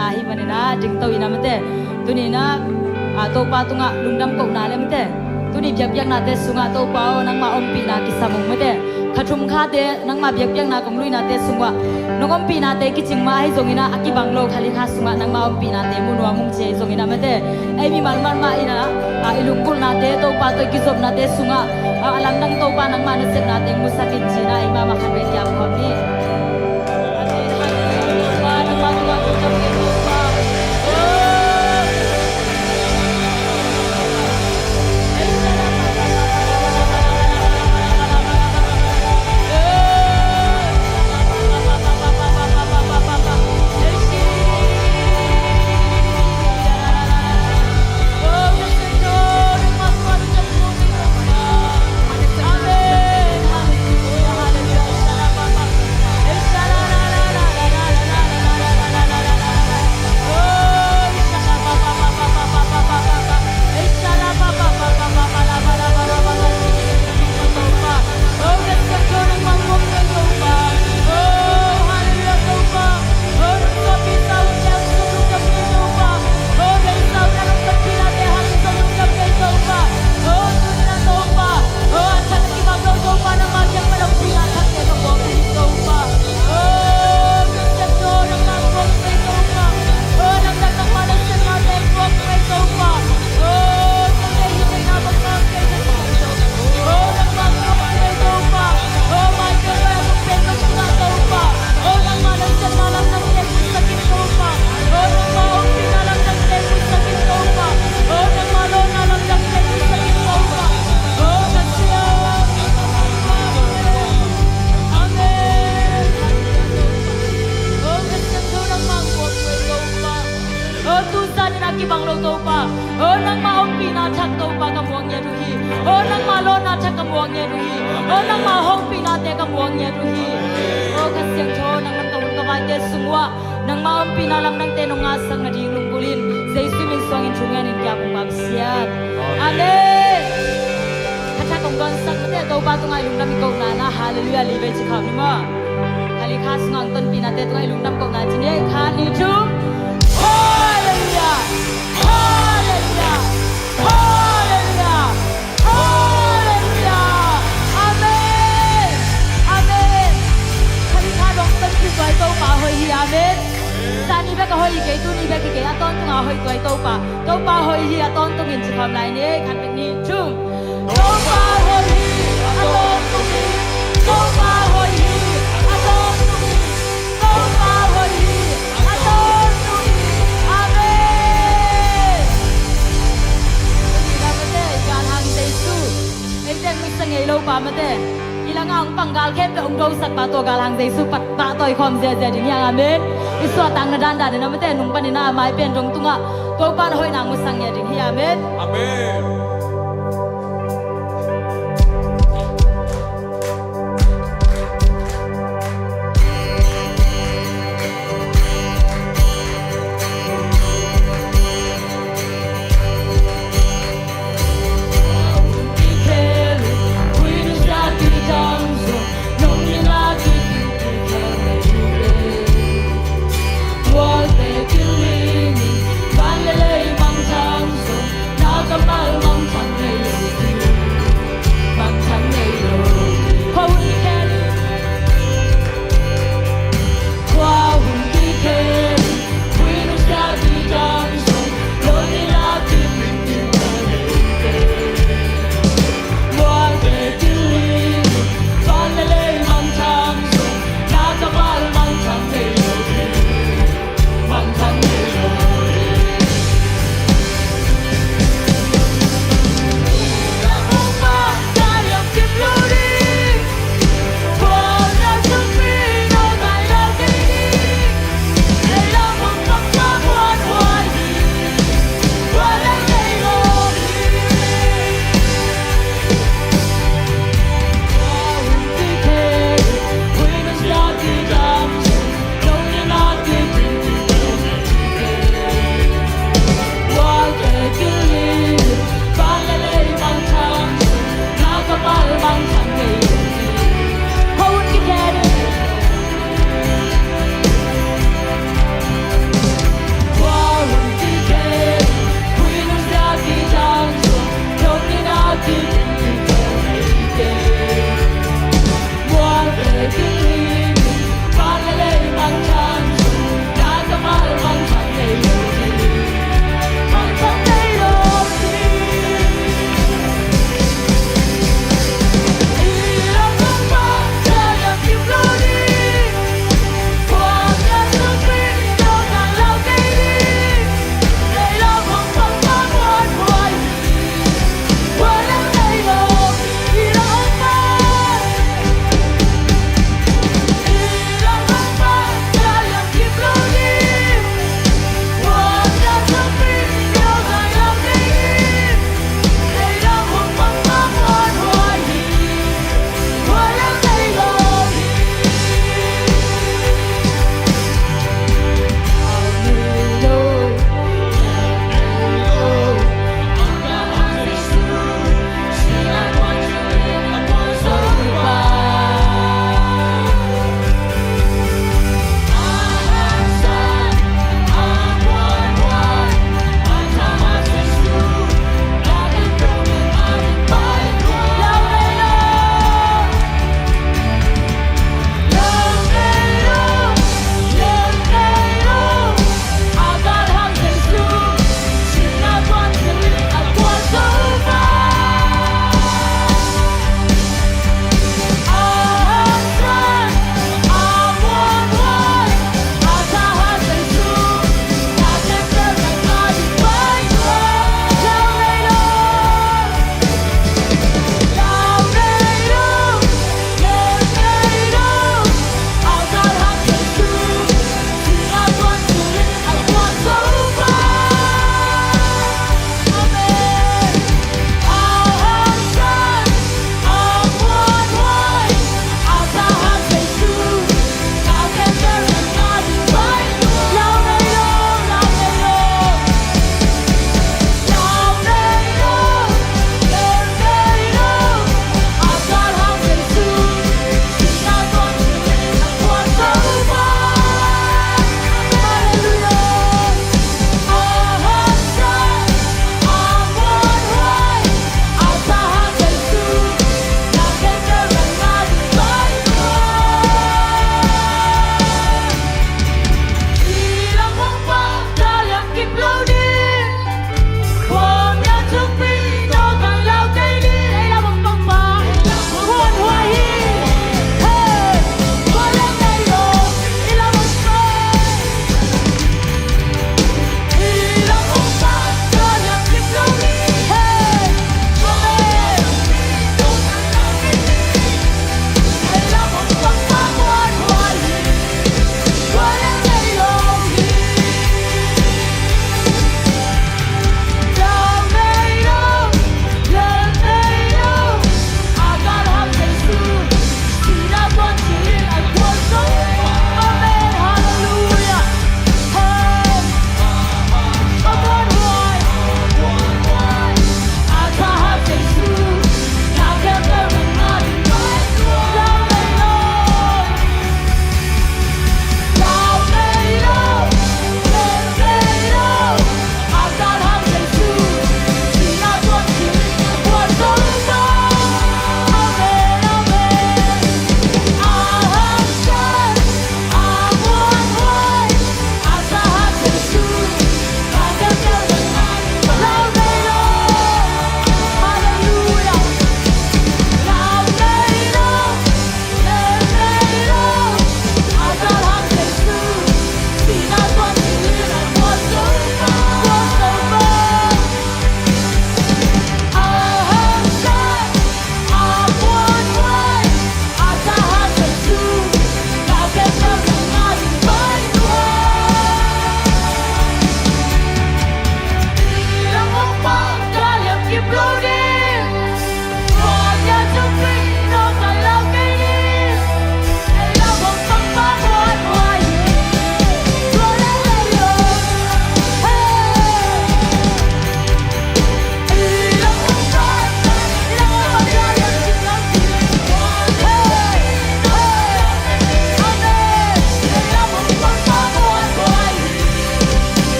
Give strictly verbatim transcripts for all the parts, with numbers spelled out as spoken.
Ahi manin ah dingto in ah mate, tuni in ah, ah, Topa tungah lungdam kohna le mate, tuni biakpiaknate sungah Topa aw, nangmah ompihna kisam ung mate. Kha thum khate nangmah biakpiakna kong luinate sungah nong ompihnate kicing mah ahi zongin ah, a kibang lo kha li kha sungah nangmah ompihnate mu nuam ung ci ahi zongin ah mate, ei mimal mahmah in ah, ah, i lunggulhnate Topa tawh i kizopnate sungah, ah, a lamdang Topa nangmah nasepnate musak in ci-in ah ei mahmah khat vei kiam khawm ni. Aw, tu zanin a kibang lo Topa. Aw, nangmah ompihna thak Topa ka muang ngiat uh hi. Aw, nangmah lawhna thak ka muang ngiat uh hi. Aw, nangmah hopihna te ka muang ngiat uh hi. Aw, Kha Siangtho, nang lam ka hun ka vaite sung uah nangmah ompihna lamdangte nong ngahsak nading lunggulh in, Jesu min suangin thu ngenin kiam ung, Pasian. Amen. Kha thak kong dawnsak mate, Topa tungah i lungdam i kohna na, Halleluiah li vei ci khawm ni maw. Kha li kha sungah hong tonpihnate tungah i lungdam kohna ci ni. Khat, nih, thum. Halleluiah. Halleluiah. Halleluiah. Halleluiah. Amen. Amen. Kha li kha dong tonpih tuai Topa hoih hi. Amen. Zani bek a hoih hi kei, tuni bek hi kei, a tawntung a hoih tuai Topa. Topa hoih hi, a tawntungin ci khawm lai ni. Khat, nih, thum. Topa hoih hi, a tawntung hi. Topa hoih hi, a tawntung hi. Topa hoih hi, a tawntung hi. Amen. Tuni la mate, galhang Jesu. Eite nusia ngei lo pa mate. Hi langa hong pang gal khempeuh hong dosak pa, tua galhang Jesu pat pah tawi khawm ziazia ding hi hang. Amen. I suahtakna dandan in a mate, nung panin a mai pen dong tungah Topa na hoihna hong musak ngei ding hi. Amen. Amen.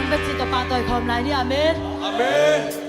Bacin tawh pahtawi khawm lai ni. Amen. Amen.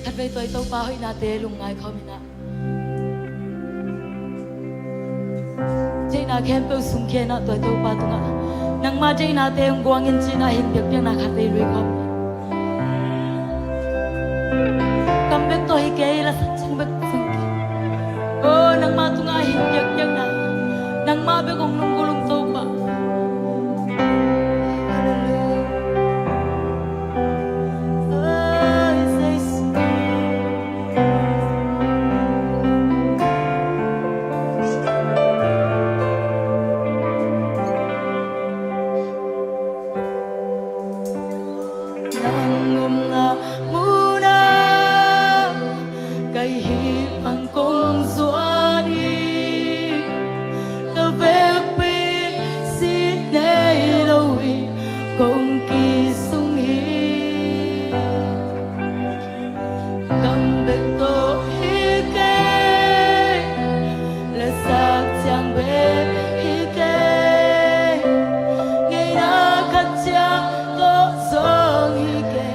Khatvei tua i Topa hoihnate lungngai khawm in ah, deihna khempeuh sungkhia in ah tua i Topa tungah, nangma deihnate hong guang in ci in ah hing biakpiakna khatvei lui khawm. Kam bek tawh hi kei, lasak ciang bek sungkhia. Oh, nangma tungah hing biakpiakna, nangma bek hong lunggulh, hong Topa. Hallelujah. Nang omna munah ka hih bang kong zuan hi. Ka vekpi sih nei lo hi, kong kisung hi. Kam bek tawh hi kei, lasak ciang bek hi kei, ngeina khat ciang tawh zong hi kei.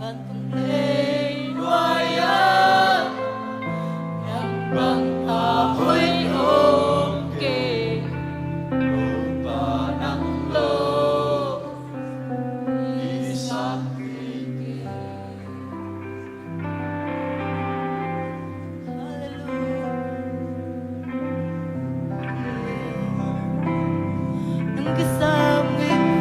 Vantung lei nuai-ah nang bang a hoih om kei, Topa nang lo i sak kei. Hallelujah. Nang kisam ngei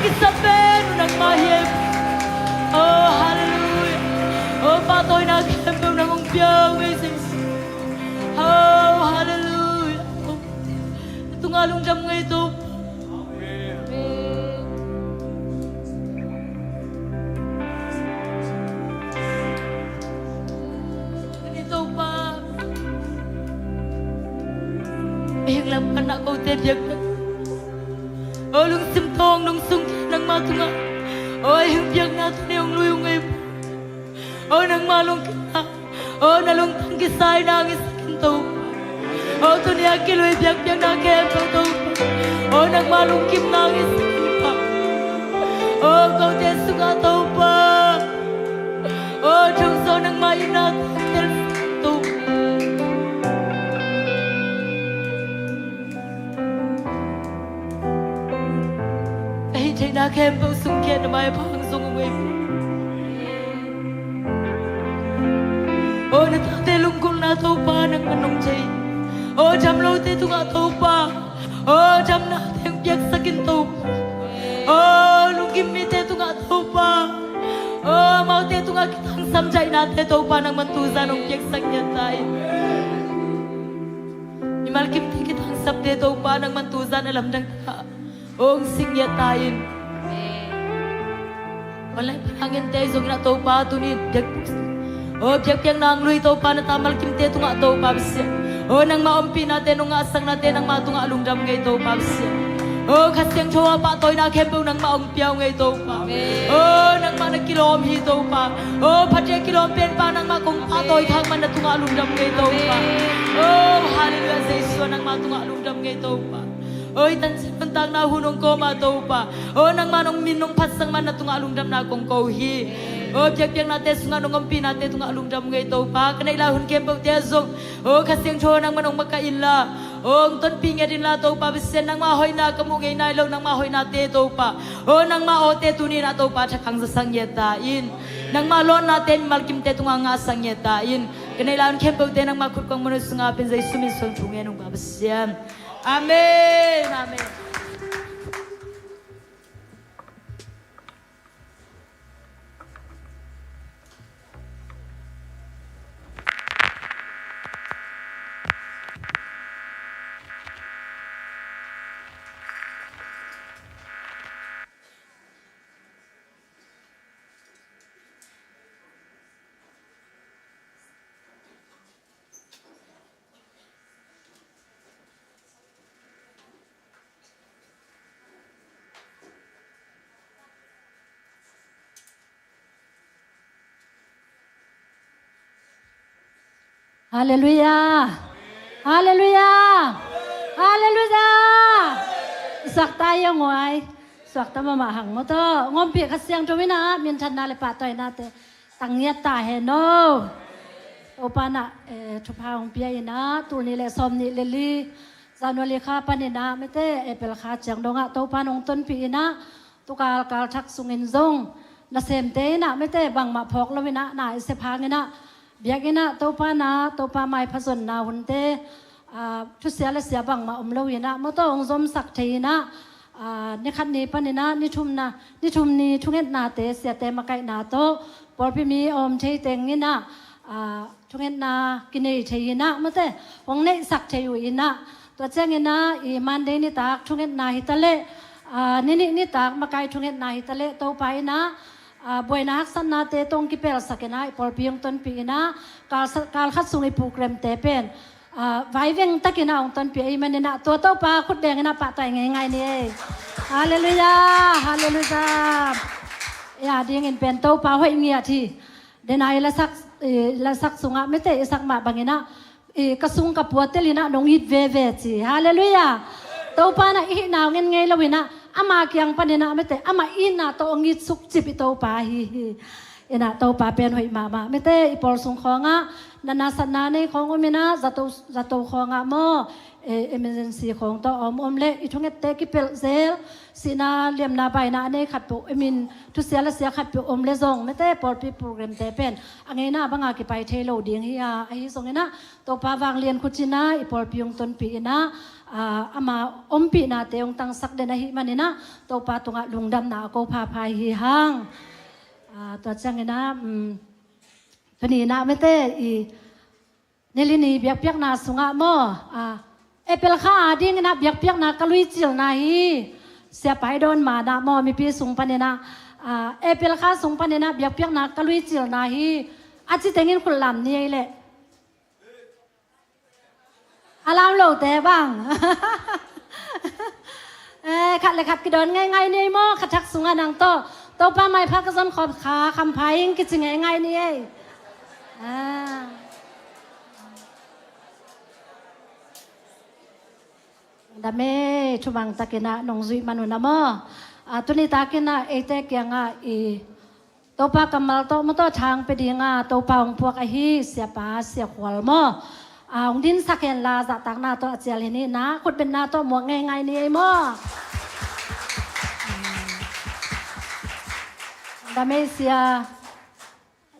Kisa pen nangmah hi. Oh, halleluiah. Oh, pahtawina khempeuh nang hong pia uh ngei Jesu. Oh, halleluiah. Oh, na tungah lungdam ngei Topa. Amen. Ni Topa, ei hing lam pan ah kote biakna, oh, lungsim tawng nong sung nangmah tungah, oh, ei hing biakna tuni hong lui uh ngei. Oh, nangmah lungkimna, oh, na lungtang kisa in nang i sak in Topa. Oh, tuni a kilui biakpiakna khempeuh Topa, oh, nangmah lungkimna hong i sak in Pa. Oh, kote sungah Topa, oh, thong zaw nangmah itna tel Topa. Ka hih theihna khempeuh sungkhia na maipha hong zong uh ngei. Oh, na tate lunggulhna Topa nangmah nong thei. Oh, dam lote tungah Topa, oh, damna teng piaksak in Topa. Oh, lungkim mite tungah Topa, oh, amaute tungah kithangsam daihnate Topa nangman tuzan hong piaksak ngiat ta in. Mimal kimte kithangsapte Topa nangman tuzan a lamdang ta hong sik ngiat ta in. Online pan a ngente zong in ah Topa tuni in biak, oh, biakpiakna hong lui Topa na ta malkimte tungah Topa Pasian, oh, nangmah ompihnate nong ngahsaknate nangmah tungah lungdam ngei Topa Pasian. Oh, Kha Siangtho a pahtawina khempeuh nangmah hong pia uh ngei Topa. Oh, nangmah na kilawm hi Topa. Oh, phatia kilawm penpa nangmah kong pahtawi khak man na tungah lungdam ngei Topa. Oh, halleluiah, Jesu nangmah tungah lungdam ngei Topa. Oh, i tancin nuntakna hun hong kawm a Topa, oh, nangmah nong min nong phatsak man na tungah lungdamna kong ko hi. Oh, biakpiaknate sungah nong ompihnate tungah lungdam ngei Topa. Ka neih lai hun khempeuhte ah zong, oh, Kha Siangtho nangmah nong makaih inla, oh, hong tonpih ngiat inla Topa Pasian, nangmah hoihna ka muh ngei nai lo nangmah hoihnate Topa, oh, nangmah awte tuni in ah Topa thakhang zasak ngiat ta in. Nangmah lawnnate malkimte tungah ngahsak ngiat ta in. Ka neih lai hun khempeuhte nangmah khut kong mawhna sungah pen Jesu min suang thu ngen ung Pa Pasian. Amen. Amen. Halleluiah. Halleluiah. Halleluiah. Suakta ia nguai. Suakta mahmah hang maw tawh. Hong ompih Kha Siangtho in ah minthanna le pahtawinate tang ngiat ta hen aw. Topa in ah, eh, thupha hong pia in ah, tul nih le sawm nih le li January kha panin ah mite April kha ciang dongah Topa in hong tonpih in ah, tukal kal thak sungin zong nasemte in ah mite bangmah phawk lo in ah na i sep hangin ah biakinn ah Topa in ah Topa maipha zonna hunte, ah, thusia le sia bangmah om lo in ah maw tawh hong zomsak thei in ah, ah, ni khat ni panin ah ni thumna, ni thum ni thungetnate siate makaihna tawh pawlpi mi a om thei teng in ah, ah, thungetna kinei thei in ah mate hong neihsak thei uh in ah, tua ciangin ah i Monday nitak thungetna hi ta leh, ah, ni nih nitak makai thungetna hi ta leh Topa in ah, ah, buaina haksatnate tawh hong kipelsak in ah i pawlpi hong tonpih in ah kal sa-, kal khat sung i programte pen, ah, vaiveng takin ah hong tonpih ahih manin ah tua Topa khut beng in ah pahtawi ngeingai ni ei. Halleluiah. Halleluiah. Ei a dingin pen Topa hoih ngiat hi. Dena i lasak, i lasak sungah mite i sak mah bangin ah, i ka sung ka pua tel in ah nong it veve ci. Halleluiah. Topa in ah i hihna hong en ngei lo in ah ama kiang panin ah mite ama itna tawh hong it sukcip i Topa hi hi. In ah Topa pen hoih mahmah. Mite i pawl sung khawngah na nasatna nei khawng om in ah zato, zato khawngah maw, eh, emergency khawng tawh a om om le i thungette kipelh zel, sihna liamna baina a nei khat peuh, I mean, thusia lasia khat peuh om le zong mete pawlpi programte pen a ngeina banga kipai thei lo ding hi a, ahi zonginah Topa vanglian khucinah i pawlpi hong tonpih inah, ah, ama ompihnate hong tangsak den ahih maninah Topa tungah lungdamna a ko phapha hi hang. Ah, tua cianginah, um, tuninah mete i nili ni biakpiakna sungah maw, ah, April kha a dinginah biakpiakna ka luicilna hi. Siapa i dawn manah maw, mipi sung paninah, ah, April kha sung paninah biakpiakna ka luicilna hi. A ci tengin khut lam ni ei leh. A lam lote bang. Eh, khat le khat kidawn ngeingai ni ei maw, kha thak sungah nang tawh Topa maipha ka zon khawm kha khampha ing kici ngeingai ni ei. Ah. Dam ei, thumang takinah nong zuih manunah maw. Ah, tuni takinah eite kiangah i Topa kammal tawh maw tawh thang pe dinga Topa hong puak ahi siapa Sia Khual maw. Ah, hong dinsak henla zahtakna tawh a cial hi ni na, khutbetna tawh muak ngeingai ni ei maw. Dam ei sia.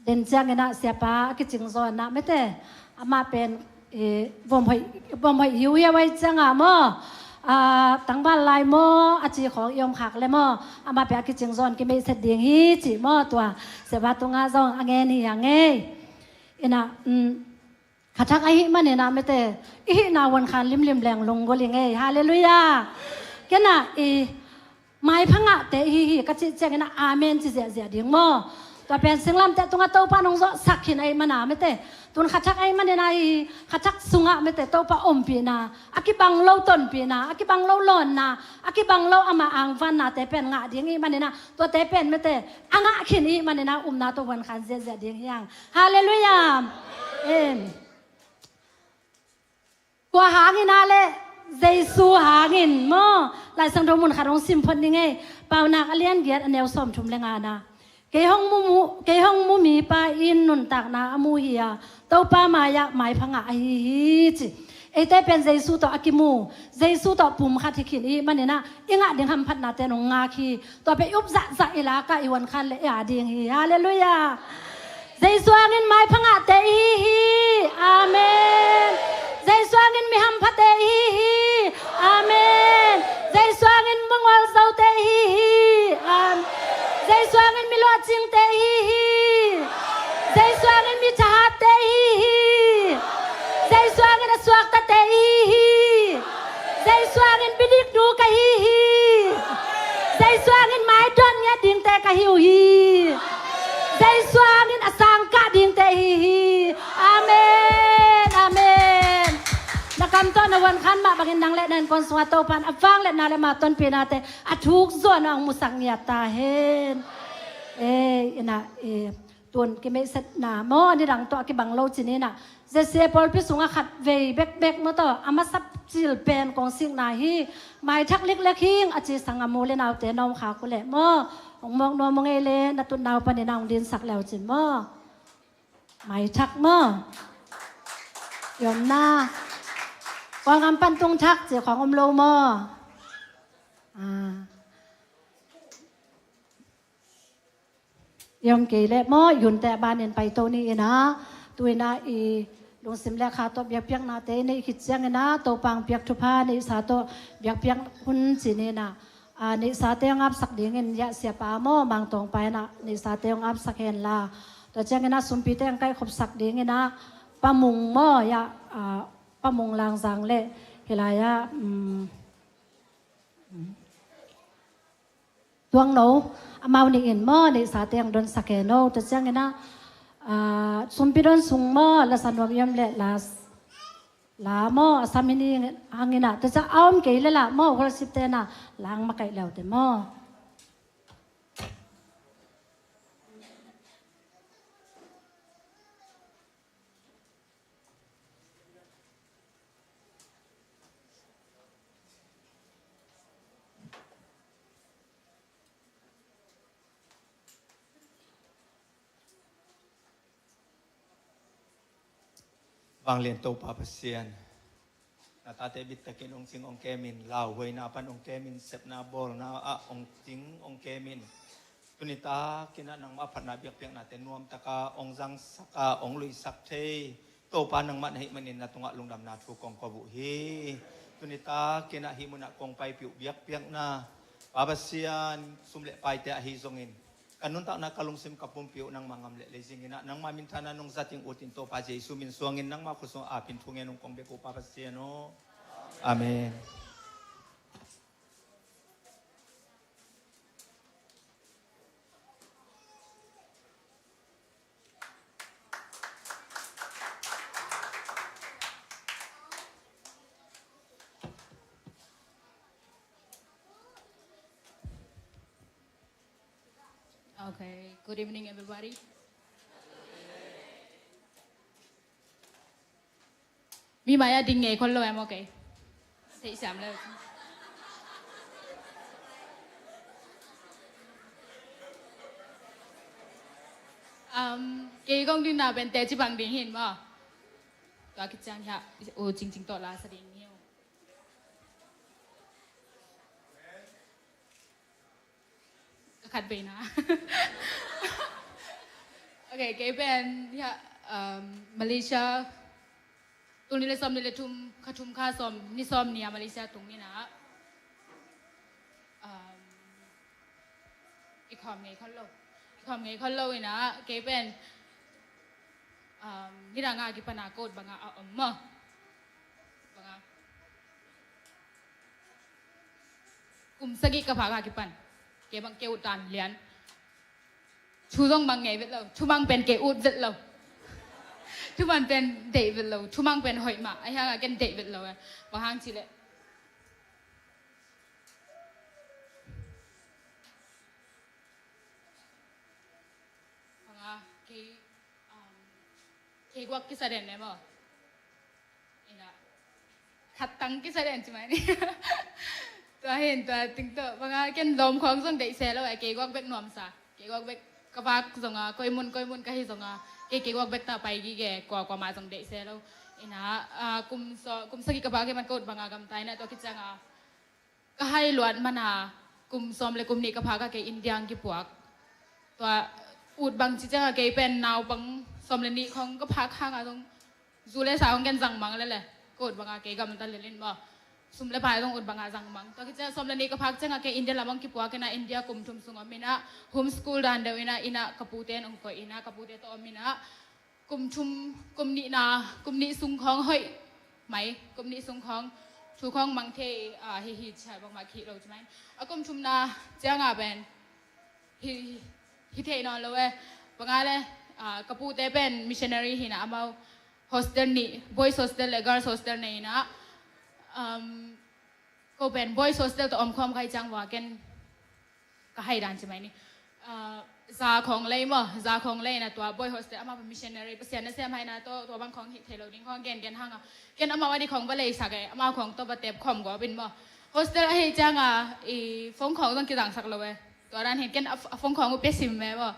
Den cianginah siapa a kicing zawnah mete amah pen, eh, vom hoih, vom hoih hiuhiau ai cianga maw, ah, tangval lai maw a ci khawng i om khak le maw, amah pen a kicing zawn kimeihset ding hi ci maw, tua siapa tungah zong a ngen hi a ngei. Inah, um, kha thak ahih maninah mete i hihna huan khan limlim leng lunggulh i ngei. Halleluiah. Kenah i maipha ngahte ihi hi ka cih cianginah amen ci ziahziah ding maw. Tua pen singlamteh tungah Topa nong zawhsak khin ahih mana mete tun kha thak ahih maninah ihi hi. Kha thak sungah mete Topa ompihna, a kibang lo tonpihna, a kibang lo lawnna, a kibang lo ama angvannate pen ngah ding ihih maninah tuate pen mete a ngah khin ihih maninah upna tawh huan khan ziahziah ding hi hang. Halleluiah. Amen. Kua hangin ah leh Jesu hangin maw. Laisang do mun khat hong sim phot ni ngei. Paunak a lian giat a neu sawmthum le ngana. Kei hong mu, mu, kei hong mu mipa in nuntakna a mu hi a, Topa mai-ah maipha ngah ahi hi ci. Eite pen Jesu tawh a kimu, Jesu tawh pum khat hi khin ihih maninah i ngah ding hamphatnate nong ngak hi. Tua pen i up zahzah i lakah i huan khan le i a ding hi. Halleluiah. Jesu hangin maipha ngahte ihi hi. Amen. Jesu hangin mi hamphate ihi hi. Amen. Jesu hangin mangol zote ihi hi. Amen. Jesu hangin mi luahcingte ihi hi. Jesu hangin mi thahatte ihi hi. Jesu hangin a suaktate ihi hi. Jesu hangin bidik nu ka hi hi. Jesu hangin maidawn ngiat dingte ka hi uh hi. Jesu hangin a sangkah dingte hi hi. Amen. Amen. Na kam tawh na huan khan mah bangin nang le na innkuan sungah Topan a vangliatna le ama tonpihnate a thuk zuan a hong musak ngiat ta hen. Eh, inah, eh, tun kimeihsetna maw a nidang tawh a kibang lo ci ninah. Zia sia pawlpi sungah khat vei bekbek maw tawh a masa cil pen kong sikna hi. Maithak liklek hing a ci sangam u le naute na om khak uh leh maw, hong mawk nuam uh ngei le na tutna uh panin a hong dinsak le uh cin maw. Maithak maw. I omna. Kawlgam pan tung thak ci khawng om lo maw. Ah. I om kei leh maw, i hunte a banin paito ni inah, tu inah i lungsim le kha tawh biakpiaknate i neih khit cianginah Topa hong piak thupha neihsa tawh biakpiak hun ci ninah, ah, neihsate hong apsak dingin iah siapa maw Mangtawngpa inah neihsate hong apsak henla. Tua cianginah sumpite hong kaihkhopsak dinginah Pa Mung maw iah, ah, Pa Mung Langzang le hilai-ah, um, Tuangno, amau nih in maw, neihsate hong donsak hen o. Tua cianginah, ah, sumpi don sung maw, lasa nuam i om leh la, la maw, a sam hi ni hanginah. Tua ciang a om kei le lah maw, worship tenah, la hong makaih le uh te maw. Vanglian Topa Pasian. Tate bittakin hong cing hong kemin, lauhuaina pan hong kemin, sepna bawlna ah hong cing hong kemin. Tuni takin ah nangmah phatna biakpiaknate nuamtaka hong zangsaka hong luisak thei Topa nangmah na hih manin na tungah lungdamna thu kong ko uh hi. Tuni takin ah hih munah kong paipih uh biakpiakna Pa Pasian, sum le paite ahi zongin ka nuntakna, ka lungsim, ka pumpi uh nangmah ngam le lei zingin ah nangmah minthanna nong zating utin Topa Jesu min suangin nangmah khut sungah apin thu ngen ung kong bek uh Pa Pasian aw. Amen. Okay, good evening, everybody. Mi mai-ah ding ngei khol lo em, okay. Theih siam lo. Um, kei kong ding na pen teci bang ding hi maw. Tua khit ciang hiah U Cingcing tawh la sa ding hi. Ka khat veina. Okay, kei pen hiah, um, Malaysia tul nih le sawm nih le thum, kha thum kha sawm, ni sawm ni-a Malaysia tung in ah, um, i khawm ngei khol lo. I khawm ngei khol lo in ah, kei pen, um, nidang a kipan a ka ut bangah a om maw. Bangah kum sagih ka phak a kipan kei bang kei ut dan lian. Thu zong mang ngei vet lo. Thumang pen kei ut vet lo. Thumang pen deih vet lo. Thumang pen hoih mah. Ahi hangah ken deih vet lo eh. Bang hang cih leh, bang a kei, um, kei guak kisa den eh maw. Ina, khat tang kisa den ci mai ni. Tua hin tua ting tawh banga ken lawm khawng zong deih se lo eh, kei guak bek nuamsa. Kei guak bek ka vak zonga koi mun koi mun ka hi zonga kei kei guak bek ta pai gige, kua kua mah zong deih se lo. Ina, ah, kum so, kum sagih ka vak hi man ka ut banga gamta ina, tua khit cianga ka hai luat mana kum sawm le kum nih ka phak a kei India ang kipuak. Tua ut bang ci cianga kei pen naupang sawm le nih khawng ka phak hanga zong zu le sa khawng ken zang mang lele. Ka ut banga kei gamta lelin maw. Sum le pai zong ut banga zang mang. Tua khit cianga sawm le nih ka phak cianga kei India lam ang kipuak ina, India kum thum sung om ina, home school dan deuh ina, ina ka pute in ong koih ina, ka pute tawh om ina. Kum thum, kum nihna, kum nih sung khawng hoih mai, kum nih sung khawng thu khawng mang thei, ah, hi hi ciah bangmah khih lo ci mai. A kum thumna cianga pen hi, hi thei nawn lo eh. Banga le, ah, ka pute pen missionary hina, amau hostel nih, boys hostel le girls hostel nei ina. Um, ko pen boys hostel tawh om khawm ka hi ciang vua ken ka hai dan ci mai ni. Ah, za khawng lei maw, za khawng lei na tua boy hostel amah pa missionary Pasian na sem hai na tawh tua bang khawng hi thei lo ding khawng gen gen hanga. Ken amah wadi khawng va lei sak eh, amah khawng tawh va tep khawm gua bin maw. Hostel ahi cianga i phone khawng zong kizang sak lo eh. Tua dan hin ken a, a phone khawng u pe sim me maw.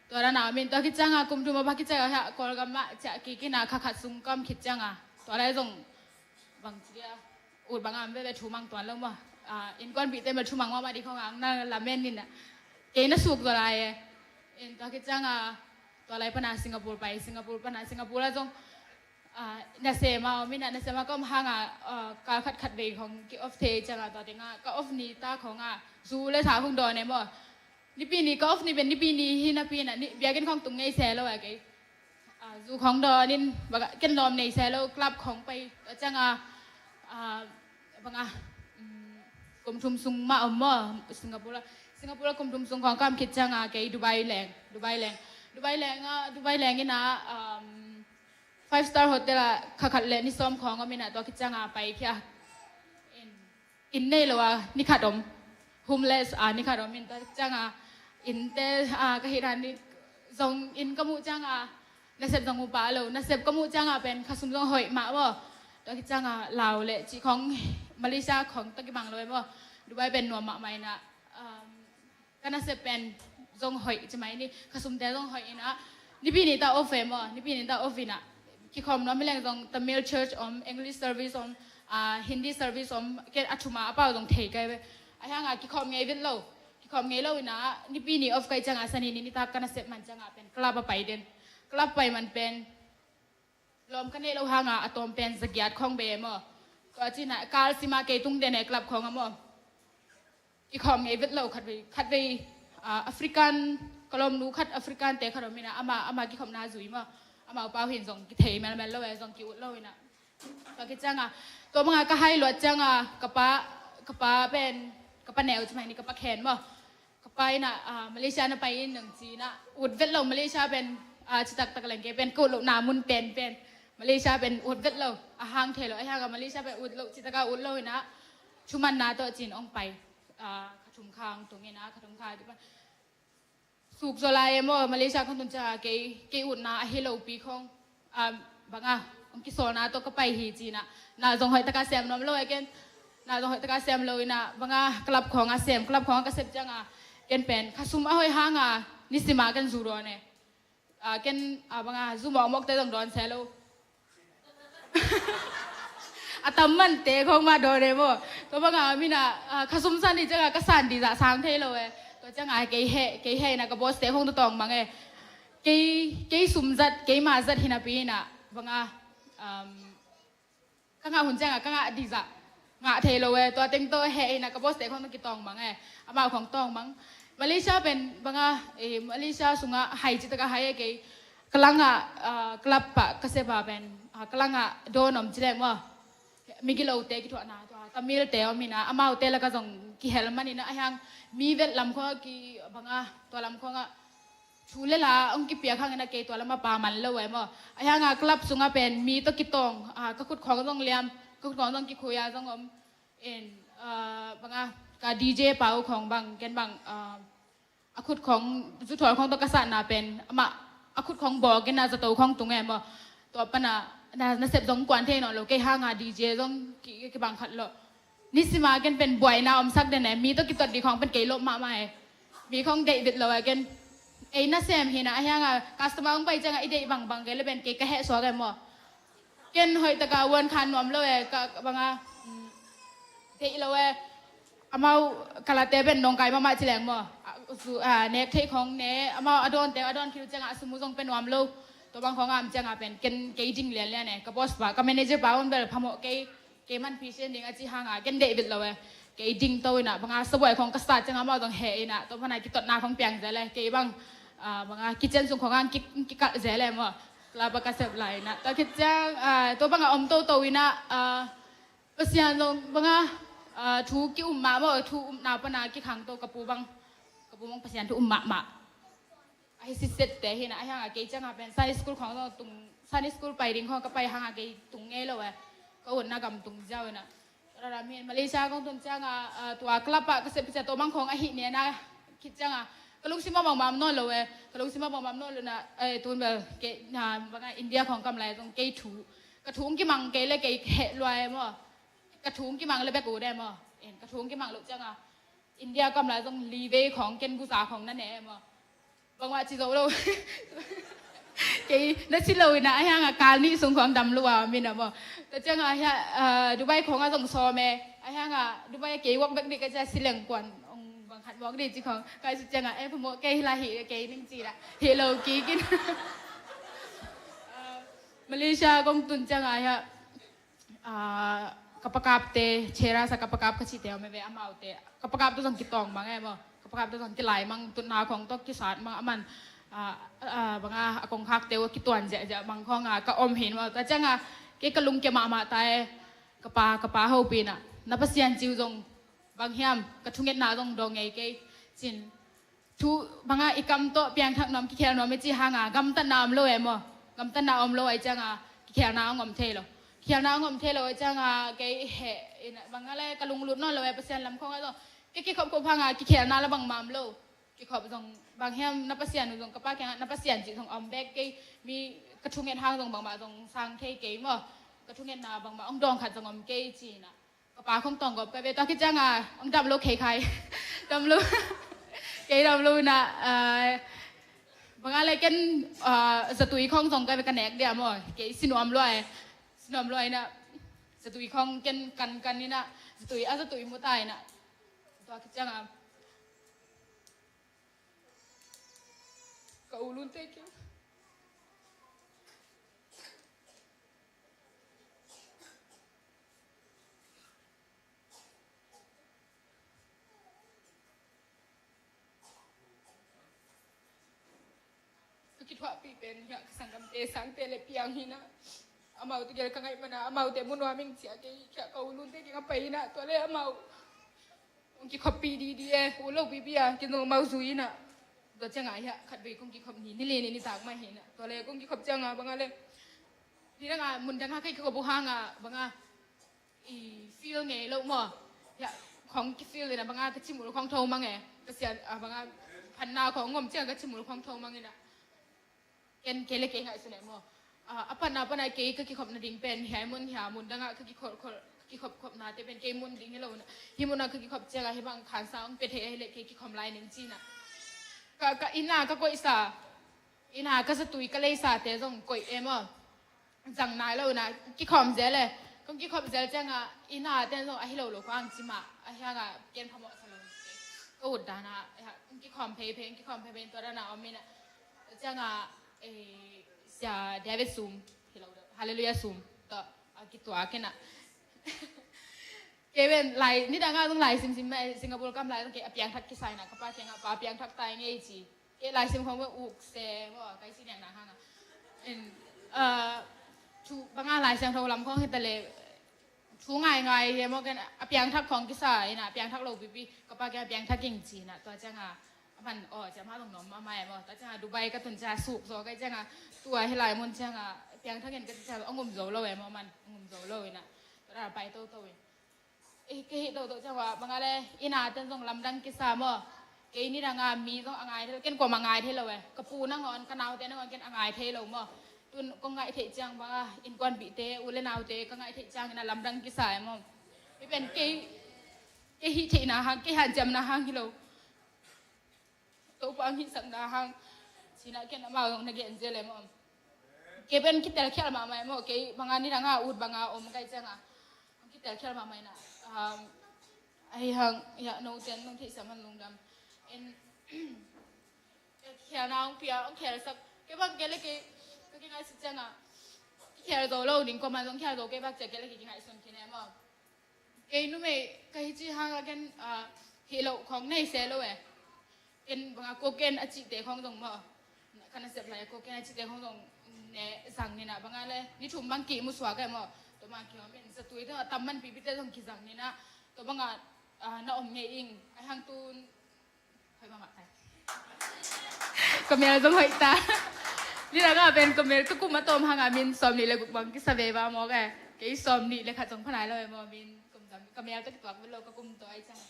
Tua dan a min tua khit cianga kum thum a ba khit cianga Kawlgam mah ciah kikina kha khat sung kam khit cianga. Tua lai zong bang ci dia. Ut banga am veve thumang tuan lo maw. Ah, innkuanpihte mah thumang mahmah ding khawng ang na lamen nina. Kei na suk zaw lai eh. In tua khit cianga tua lai pana Singapore pai, Singapore pana, Singapore a zong, ah, nasema om ina, nasema ka om hanga, ah, kal khat khat vei khawng ki off thei cianga tua tenga ka off ni ta khawnga zu le sa khawng dawn eh maw. Nipi ni ka off ni pen nipi ni hi napi na ni biakinn khawng tung ngei se lo eh kei. Ah, zu khawng dawnin banga ken lawm nei se lo, club khawng pai a cianga, ah, banga, um, kum thum sung mah om maw, Singapore a, Singapore a kum thum sung khawng kam khit cianga kei Dubai leng, Dubai leng, Dubai leng a, Dubai leng ina, um, five star hotel a kha khat le ni sawm khawng om ina tua khit cianga pai khia. In inn nei lo a ni khat om, homeless a ni khat om in tua cianga innte a ka hih dan ni zong in ka muh cianga nasep zong mu pah lo, nasep ka muh cianga pen khasum zong hoih mah maw. Tua khit cianga lau le cih khawng Malaysia khawng tawh kibang lo eh maw. Dubai pen nuam mahmah ina, um, ka nasep pen zong hoih ci mai ni, khasumte zong hoih ina, nipi ni ta off eh maw, nipi ni ta off ina kikhawm nuam hi leng zong Tamil church om, English service om, Ah, Hindi service om, ken a thum a a pau zong thei kai ve. Ahi hanga kikhawm ngei vet lo. Kikhawm ngei lo ina, nipi ni off kai cianga, sani ni nitak ka nasep man cianga pen club a pai den. Club pai man pen lawm ka neih lo hanga a tawm pen zagiat khawng be maw. Tua cina kal sima kei tung den e club khawng a maw. Kikhawm ngei vet lo khatvei, khatvei, ah, African, ka lawmnu khat African te khat om ina, ama, ama kikhawmna zui maw. Ama upau hin zong kithei melmel lo e, zong ki-ut lo ina. Tua khit cianga, tua banga ka hai luat cianga, ka pa, ka pa pen, ka pa neu ci mai ni, ka pa khen maw. Ka pa ina, ah, Malaysia na pai in nang ci ina, ut vet lo Malaysia pen, ah, citak tak leng kei pen, ka ut lo na mun pen pen. Malaysia pen ut vet lo, a hang thei lo, a hanga Malaysia pen ut lo, citaka ut lo ina, thumanna tawh cin ong pai, ah, ka thum khang tung ina, ka thum kha kipan. Suk zaw lai e maw, Malaysia khong tun cianga kei, kei utna a hi lopi khong, ah, banga, ong kisawlna tawh ka pai hi cina. Na zong hoih taka sem nuam lo e ken. Na zong hoih taka sem lo ina, banga club khonga sem, club khonga ka sep cianga. Ken pen, ka sum a hoih hanga, nisima ken zu dawn e. Ah, ken, ah, banga, zu mawkmawk te zong dawn se lo. A tam man te khong mah dawn e maw. Tua banga mina, ah, ka sum san di cianga ka san di zah sang thei lo e. Tua cianga kei he, kei he ina ka boss te khong tawng mang e. Kei, kei sum zat, kei ma zat hinapi ina banga, um, ka ngah hun cianga ka ngah di zah ngah thei lo e. Tua teng tawh he ina ka boss te khong tawh kitawng mang e. Amau khong tawng mang. Malaysia pen banga, eh, Malaysia sunga hai citaka hai e kei. Ka langa, ah, club pa ka sepa pen, ah, ka langa dawn om ci leng maw. Migilote kithuahna tua Tamil te om ina, amaute laka zong kihel man ina, a hiang mi vet lam khonga ki banga, tua lam khonga thu le la ong kipiak hang ina kei tua lama pa man lo e maw. A hianga club sunga pen mi tawh kitawng, ah, ka khut khong zong liam, ka khut khong zong kikhuia zong om. In, ah, banga, ka D J pau khong bang, ken bang, ah, a khut khong, zu thawl khong tawh ka satna pen, amah, a khut khong bawk ina zato khong tung e maw. Tua pana, na, nasep zong kuan thei nawn lo, kei hanga D J zong ki, ki bang khat lo. Nisima ken pen buaina omsak den e, mi tawh kitot di khong pen kei lop mahmah e. Mi khong deih vet lo e ken. Ei nasem hina, a hianga customer ong pai cianga i deih bangbang kei le pen kei ka heh suak e maw. Ken hoih taka vuan khan nuam lo e, ka, ka banga, mm, deih lo e. Amau kalate pen nong kai mahmah ci leng maw. Ah, su, ah, nek theih khong ne, amau a dawnte, a dawn khil cianga a sum uh zong pen nuam lo. Tua bang khong am cianga pen, ken kei ding lianlian e. Ka boss pa, ka manager pa un bel phamawh kei. Kei man phisian ding a ci hanga, ken deih vet lo e. Kei ding to ina, banga sabuai khong ka sat cianga amau zong he ina, tua pana kitotna khong piang zel e. Kei bang, ah, banga kitchen sung khong ang ki, kikalh zel e maw. Club a ka sep lai ina. Tua khit ciang, ah, tua banga om toto ina, ah, Pasian zong banga, ah, thu ki um mah maw, thu umna pana kikhang to ka pu bang. Ka pu bang Pasian thu um mahmah. Ahi sitset te hina, a hianga kei cianga pen Sunday school khong zong tung, Sunday school pai ding khong ka pai hanga kei tung ngei lo e. Ka utna gam tung ziau ina. Rara min Malaysia khong tun cianga, ah, tua club a ka sep cia to mang khong ahi nena khit cianga. Ka lungsim a bangmam nawn lo e. Ka lungsim a bangmam nawn lo na, eh, tun bel kei, na, banga India khong kam lai zong kei thu. Ka thu ong kimang kei le kei heh lua e maw. Ka thu ong kimang le bek ut e maw. En, ka thu ong kimang lo cianga. India kam lai zong li vei khong ken buza khong na ne maw. Bangmah ci zo lo. Kei na ci lo ina, a hianga kal nih sung khong dam lua mina maw. Tua cianga hia, ah, Dubai khonga zong sawm e. A hianga Dubai kei wak bek dih ka cia sileng kuan. Ong bang khat mawk dih ci khong. Kai su cianga, eh, phamawh kei hila hi, kei ning ci la. Hi lo kikin. Ah, Malaysia kong tun cianga hia. Ah, ka pakapte, Chera sa ka pakap ka cihte om e ve amaute. Ka pakap tu zong kitawng mang e maw. Ka pakap tu zong kilai mang, tutna khong tawh kisat mang aman. Ah, ah, banga a kongkhakte uh a kituan ziahziah mang khonga ka om hin maw. Tua cianga kei ka lungkia mahmah ta e. Ka pa, ka pa hopina. Na Pasian ciu zong bang hiam, ka thungetna zong dawng ngei kei. Cin. Thu banga i kam tawh piangthak nuam, kikhel nuam i ci hanga gamtatna om lo e maw. Gamtatna om lo ai cianga kikhelna ong om thei lo. Kikhelna ong om thei lo ai cianga kei he, ina, banga le ka lunglut nawn lo e Pasian lam khonga zong. Kei kikhop khop hanga kikhelna la bangmam lo. Kikhop zong bang hiam na Pasian uh zong ka pa kianga na Pasian cih zong om bek kei mi ka thunget hang zong bangmah zong sang thei kei maw. Ka thungetna bangmah ong dawng khat zong om kei cina. Ka pa khong tawng gawp ka ve tua khit cianga ong dam lo khei khai. Dam lo. Kei dam lo na, ah, banga le ken, ah, zatui khong zong ka ve ka nek dia maw. Kei sinuam lo ai. Sinuam lo ai na. Zatui khong ken kankan inah, zatui a zatui mu ta inah. Tua khit ciangah ka u lunte kiang ka kithuahpih pen hiah ka sanggamte sangte le piang hinah. Amaute gel ka ngaih mana amaute mu nuam ing ciah kei hiah ka u lunte kiang a pai hinah. Tua le amau kong kikhoppih didi e, u lo pipi a kinung amau zui hinah. Tua ciangah hiah khatvei kong kikhop ni, ni li ni nitak mah hinah. Tua le kong kikhop ciangah bangah le ni dangah mun dangah ka kikhop uh hangah bangah i feel ngei lo maw. Hiah khong ki feel inah bangah ka cimul khong tho mang e. Ka sian a bangah phanna khong ngom ciang ka cimul khong tho mang inah. Ken kei le kei ngaihsun e maw. A, a phanna phanna kei ka kikhop nading pen hiah mun hiah mun dangah ka kikhop khop, ka kikhop khopnate pen kei mun ding hi lo inah. Hih munah ka kikhop ciangah hih bang khansa ong pia thei ahi le kei kikhom lai ning cinah. Ka, ka inah ka koihsa inah ka zatui ka leisate zong koih e maw. Zang nai lo inah kikhawm zel e. Kong kikhawm zel ciangah inah ten zong ahi lo lo kong ci mah ahi hangah ken phamawh sa lo. Ka ut danah kong kikhawm pheiphei, kong kikhawm pheiphei tua danah om inah ciangah sia David sum hi lo deuh, Halleluiah sum tawh a kituak inah. Kei pen lai nidangah zong lai simsim mah Singapore kam lai zong kei a piangthak kisai inah ka pa kiangah pa piangthak tai ngei ci. Kei laisim khong pen uk se maw kai si niang na hang a. In, uh, thu banga Lai Siangtho lam khong hita le thu ngaingai he maw ken a piangthak khong kisa ina a piangthak lo pipi ka pa ken a piangthak ing ci ina tua cianga a man aw ciama zong nom a mai maw tua cianga Dubai ka tun cia suk zaw kai cianga tua hi lai mun cianga piangthak in ka ci cia a ngum zo lo e maw man a ngum zo lo ina tua pai toto in. Eh, ka hih dohdoh ciang uh ah bang a le ina ten zong lamdang kisa maw. Kei nidang a mi zong a ngai thei lo ken kuam a ngai thei lo e ka pu nangawn ka naute nangawn ken a ngai thei lo maw. Tun kong ngaih theih ciang bang a innkuanpihte u le naute ka ngaih theih ciangin a lamdang kisa e maw. Hi pen kei kei hih theihna hang kei hanciamna hang hi lo. Topa hong hihsakna hang. Sinah ken amau zong na gen zel em om. Kei pen kitelkhial mahmah em aw kei banga nidanga ut banga om kai cianga. Hong kitelkhial mahmah ina. Um, ahi hang ya no ten nong theihsam han lungdam. En khialna hong pia hong khialsak kei bang kei le kei ka kingaihsik cianga. Kikhial zo lo ding kuaman zong khial zo kei bak cia kei le kei kingaihsun khin em aw. Kei numei ka hi ci hang a ken hih loh khawng nei se lo e. Ken banga koken a cihte khawng zong maw. Ka nasep lai a koken a cihte khawng zong ne zang nina banga le ni thum bang kih musuak e maw. Tua bang kihawm in zatui tawh a tam man pipite zong kizang nina. Tua banga na om ngei ing a hang tun. Hoih mahmah tai. Ka mel zong hoih ta. Nidang a pen ka mel ka kum a tawm hanga min sawm nih le guk bang kisa ve ba mawk e. Kei sawm nih le khat zong phanai lo e maw min kum zam ka mel tawh kituak vet lo ka kum tawh ai ciang.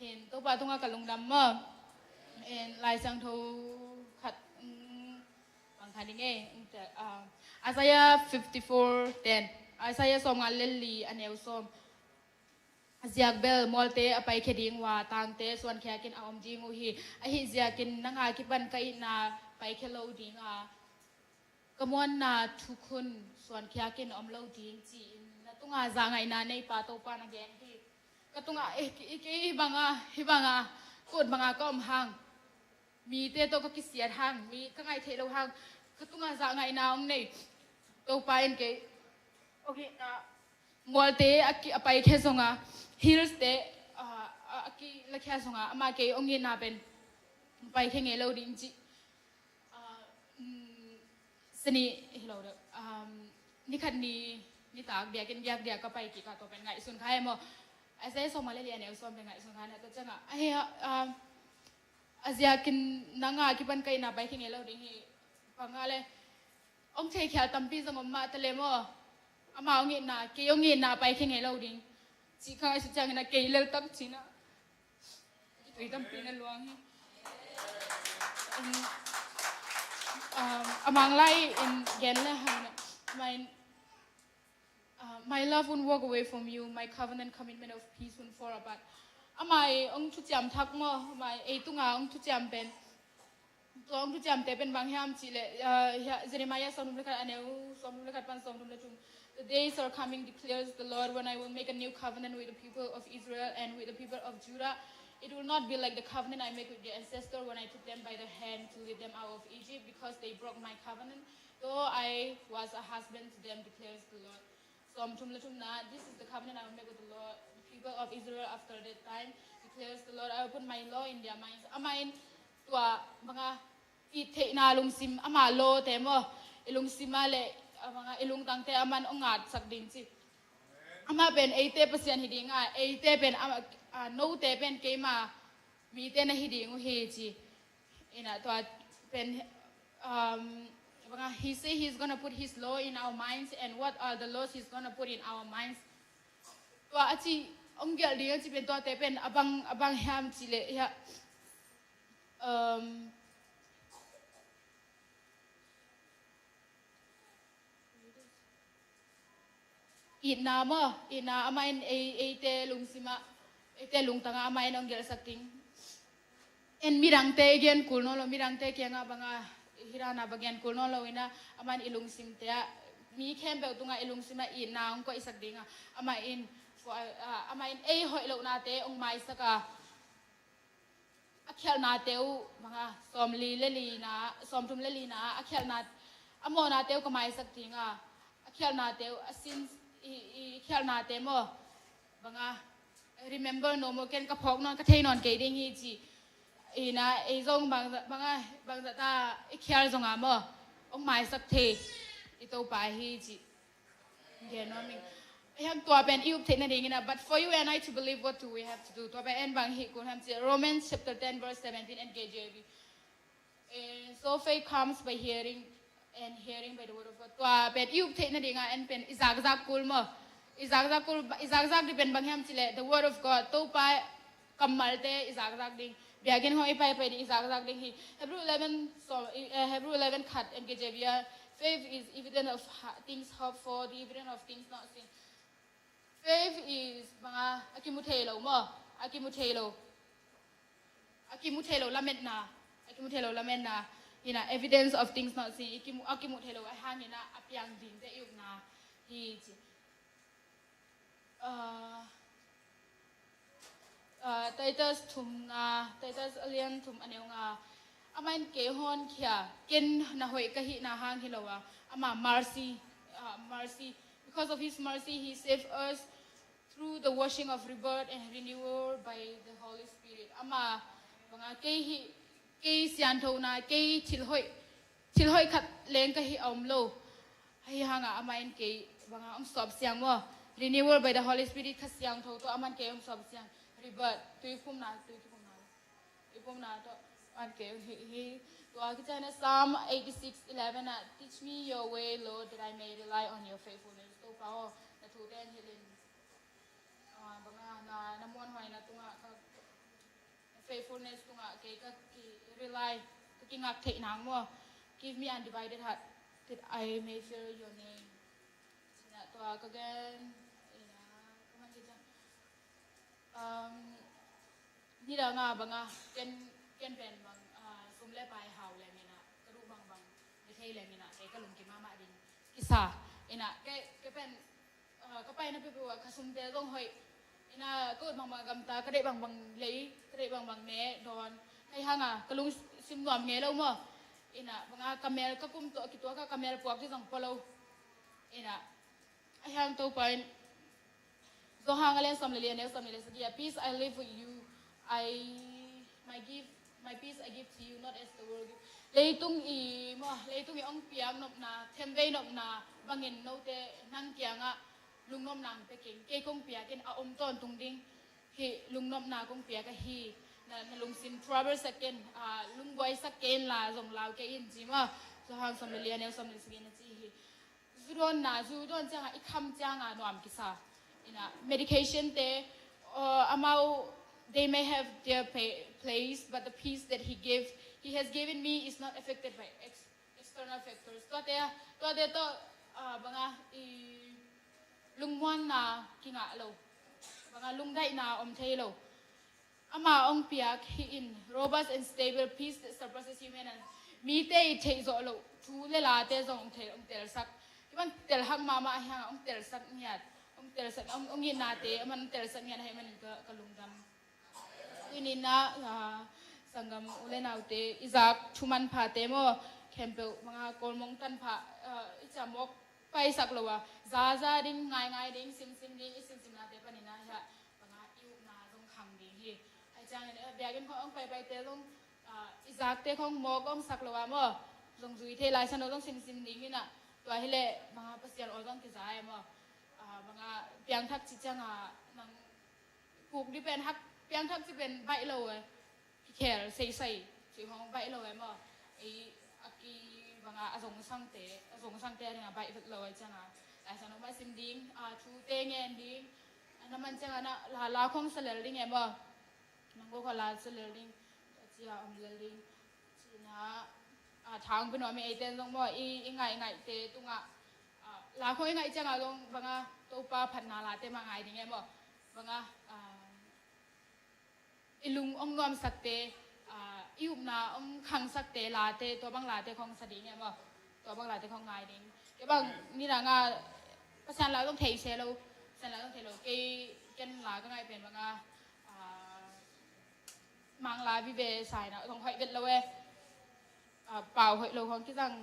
Hin Topa tunga ka lungdam maw. En Lai Siangtho khat bang kha ding e. Isaiah fifty-four ten. Isaiah sawmnga le li a neu sawm. A ziak bel mualte a paikhia ding uh a tangte suankhiakin a om ding uh hi. Ahi ziakin nanga kipan ka itna paikhia lo ding a ka muanna thukhun suankhiakin a om lo ding ci-in na tunga zangaihna neipa Topa na gen hi. Ka tunga eh, hi banga hi banga kut banga ka om hang. Mite tawh ka kisiat hang mi ka ngaih theih lo hang ka tunga zangaihna hong nei. Topa in kei okay na mualte a paikhia zonga hills te a kilakhia zonga ama kei ong itna pen paikhia ngei lo ding ci. Sani hi lo deuh. Nikhat ni nitak biakin biak dia ka pai kik a tua pen ngaihsun kha e maw. Isaiah sawmnga le li a neu sawm pen ngaihsun kha na tua cianga ahi a ziakin nanga kipan ka itna paikhia ngei lo ding hi. Banga le ong theikhial tampi zong om mah ta le maw. Ama ong itna kei ong itna paikhia ngei lo ding. Cih kha a si ciangin a kei leltak cina. Tui tampi na luang hi. A manglai in gen le hang na. My love won't walk away from you. My covenant commitment of peace won't fall apart. Amai ong thuciam thak maw. Amai ei tunga ong thuciam pen. Tua ong thuciamte pen bang hiam cih leh Jeremiah sawmthum le khat a neu sawmthum le khat pan sawmthum le thum. The days are coming, declares the Lord, when I will make a new covenant with the people of Israel and with the people of Judah. It will not be like the covenant I make with their ancestor when I took them by the hand to lead them out of Egypt, because they broke my covenant, though I was a husband to them, declares the Lord. Sawmthum le thumna, this is the covenant I will make with the Lord, the people of Israel after that time, declares the Lord. I will put my law in their minds. Amah in tua banga i theihna lungsim, ama lawte maw, i lungsim ah le, a banga i lungtangte aman hong ngatsak ding ci. Amah pen eite Pasian hi ding a, eite pen ama, a, note pen keima mite na hi ding uh hi ci. Ina tua pen, um, banga, he say he's gonna put his law in our minds, and what are the laws he's gonna put in our minds? Tua a ci, hong gelh ding a ci pen tuate pen a bang, a bang hiam ci le, ya. Um, itna maw, itna amah in ei, eite lungsim ah, eite lungtang ah amah in hong gelhsak ding. En midangte i gen kul nawn lo, midangte kiangah banga, hih dan a va gen kul nawn lo ina, amah in i lungsimte ah, mi khempeuh tungah i lungsim ah itna hong koihsak ding a, amah in, ko-, a, amah in ei hoih lohnate hong maisak a, a khialhnate uh banga, sawmli le lina, sawmthum le lina, a khialhna, a mawhnate uh ka maisak ding a, a khialhnate uh, a sin, i, i khialhnate maw, banga, remember no more, ken ka phawk nawn, ka thei nawn kei ding hi ci. Ina, ei zong bangzah, banga, bangzah ta i khial zonga maw, hong maisak thei i Topa hi ci. Gen nuam ing. Hiam tua pen i up theihna ding ina, but for you and I to believe, what do we have to do? Tua pen en bang hih kul hiam ci, Romans chapter ten verse seventeen, N K J V. And so faith comes by hearing, and hearing by the word of God. Tua pen i up theihna ding a, en pen i zakzak kul maw. I zakzak kul, i zakzak ding pen bang hiam ci le, the word of God. Topa kammalte i zakzak ding. Biakinn khawng i paipai ding i zakzak ding hi. Hebrew eleven, so, eh, Hebrew eleven khat, N K J V ah, faith is evidence of ha-, things hoped for, the evidence of things not seen. Faith is banga, a kimu thei lo maw, a kimu thei lo. A kimu thei lo lametna, a kimu thei lo lametna. Ina, evidence of things not seen. I kimu, a kimu thei lo, a hang ina, a piang dingte i upna hi ci. Ah, ah, Titus thumna, Titus a lian thum a neu nga. Amah in kei honkhia, ken na hoih ka hihna hang hi lo a, ama mercy, ah, mercy. Because of his mercy, he saved us through the washing of rebirth and renewal by the Holy Spirit. Ama banga kei hih, kei sianthona, kei thil hoih, thil hoih khat leng ka hih a om lo. Ahi hanga amah in kei banga hong sawp siang maw. Renewal by the Holy Spirit, Kha Siangtho tawh amah in kei hong sawp siang. Rebirth, tuiphumna, tuiphumna. Tuiphumna tawh amah in kei hong hih hi. Tua kici a, Psalm eighty-six eleven ah, "Teach me your way, Lord, that I may rely on your faithfulness." Topa aw, na thute in hilh in. Ah, banga na, na muanhuaina tungah ka, faithfulness tungah kei ka ki-rely, ka kingak theih nang maw. Give me undivided heart that I may fear your name. Ina tua ka gen, ina, ka man kei ciang. Um, nidang a banga, ken, ken pen bang, ah, sum le pai hau leng ina, ka duh bangbang, na thei leng ina, kei ka lungkim mahmah ding kisa. Ina, kei, kei pen, ah, ka paina peuhpeuh ah ka sumte zong hoih. Ina, ka ut bangbang gamta, ka deih bangbang lei, ka deih bangbang ne dawn. Ahi hanga ka lungsim nuam ngei lo maw. Ina, banga ka mel ka kum tawh a kituak a, ka mel puak ding zong pua lo. Ina, ahi hang Topa in, Johan a lian sawm le li a neu sawm le sagih ah, "Peace I leave with you, I, my give, my peace I give to you, not as the world give." Leitung i maw, leitung i hong piak nopna, themvei nopna bangin note nang kiangah lungnopna hong pia keng. Kei kong piak in, a om tawntung ding hih lungnopna kong piak ahi. Na, na lungsim trouble sak kei in, ah, lungbuai sak kei inla zong lau kei in ci maw. Johan sawm le li a neu sawm le sagih na ci hi. Zu dawnna, zu dawn cianga i kham cianga nuam kisa. Ina, medication te, uh, amau, they may have their pa-, place, but the peace that he gave, he has given me is not affected by ex-, external factors. Tuate, tuate tawh, uh, banga i lungmuanna kingah lo. Banga lungdaihna om thei lo. Ama hong piak hih in, robust and stable peace that surpasses human and, mite i theih zawh loh thu le late zong hong thei, hong telsak. Kei bang telhak mahmah a hiang a hong telsak ngiat, hong telsak, hong, hong itnate a man telsak ngiat a hih manin ka, ka lungdam. Tuni-in ah, ah, sanggam u le naute, i zak thu manphate maw, khempeuh bang a Kawlmong tanpha, ah, i ciah mawk paisak lo a, zaza ding, ngaingai ding, simsim ding, i simsimnate panin ah hiah bang a i upna zong khang ding hi. Ahih ciangin, eh, biakinn khawng hong paipaite zong, ah, i zakte khawng mawk omsak lo a maw, zong zui thei, Lai Siangtho zong simsim ding hi-in ah, tua hileh bang a Pasian aw zong kiza e maw. Ah, bang a piangthak cih ciang a nang puk ding pen hak, piangthak cih pen baih lo e. Kikhel seisei cih khawng baih lo e maw. Ei a ki bang a, a zongsangte, a zongsangte a ding a baih vet lo e ciang a, Lai Siangtho mah sim ding, a thute ngen ding. A na man ciang a na la, la khawng sa lel ding e maw. Nang khawng la sa lel ding, a ci a om lel ding. Ci-in ah, a, thang pen om e, eite zong maw, i, i ngaingaihte tungah, a, la khawng i ngaih ciang a zong bang a Topa phatna late mah ngai ding e maw. Bang a, a, i lung hong nuamsakte, ah, i upna hong khangsakte late, tua bang late khawng sa ding e maw. Tua bang late khawng ngai ding. Kei bang nidang a Pasian la zong thei se lo, Pasian la zong thei lo. Kei, ken la ka ngaih pen bang a, ah, Mangla vive sa-in ah zong hoih vet lo e. Ah, pau hoih lo khawng kizang.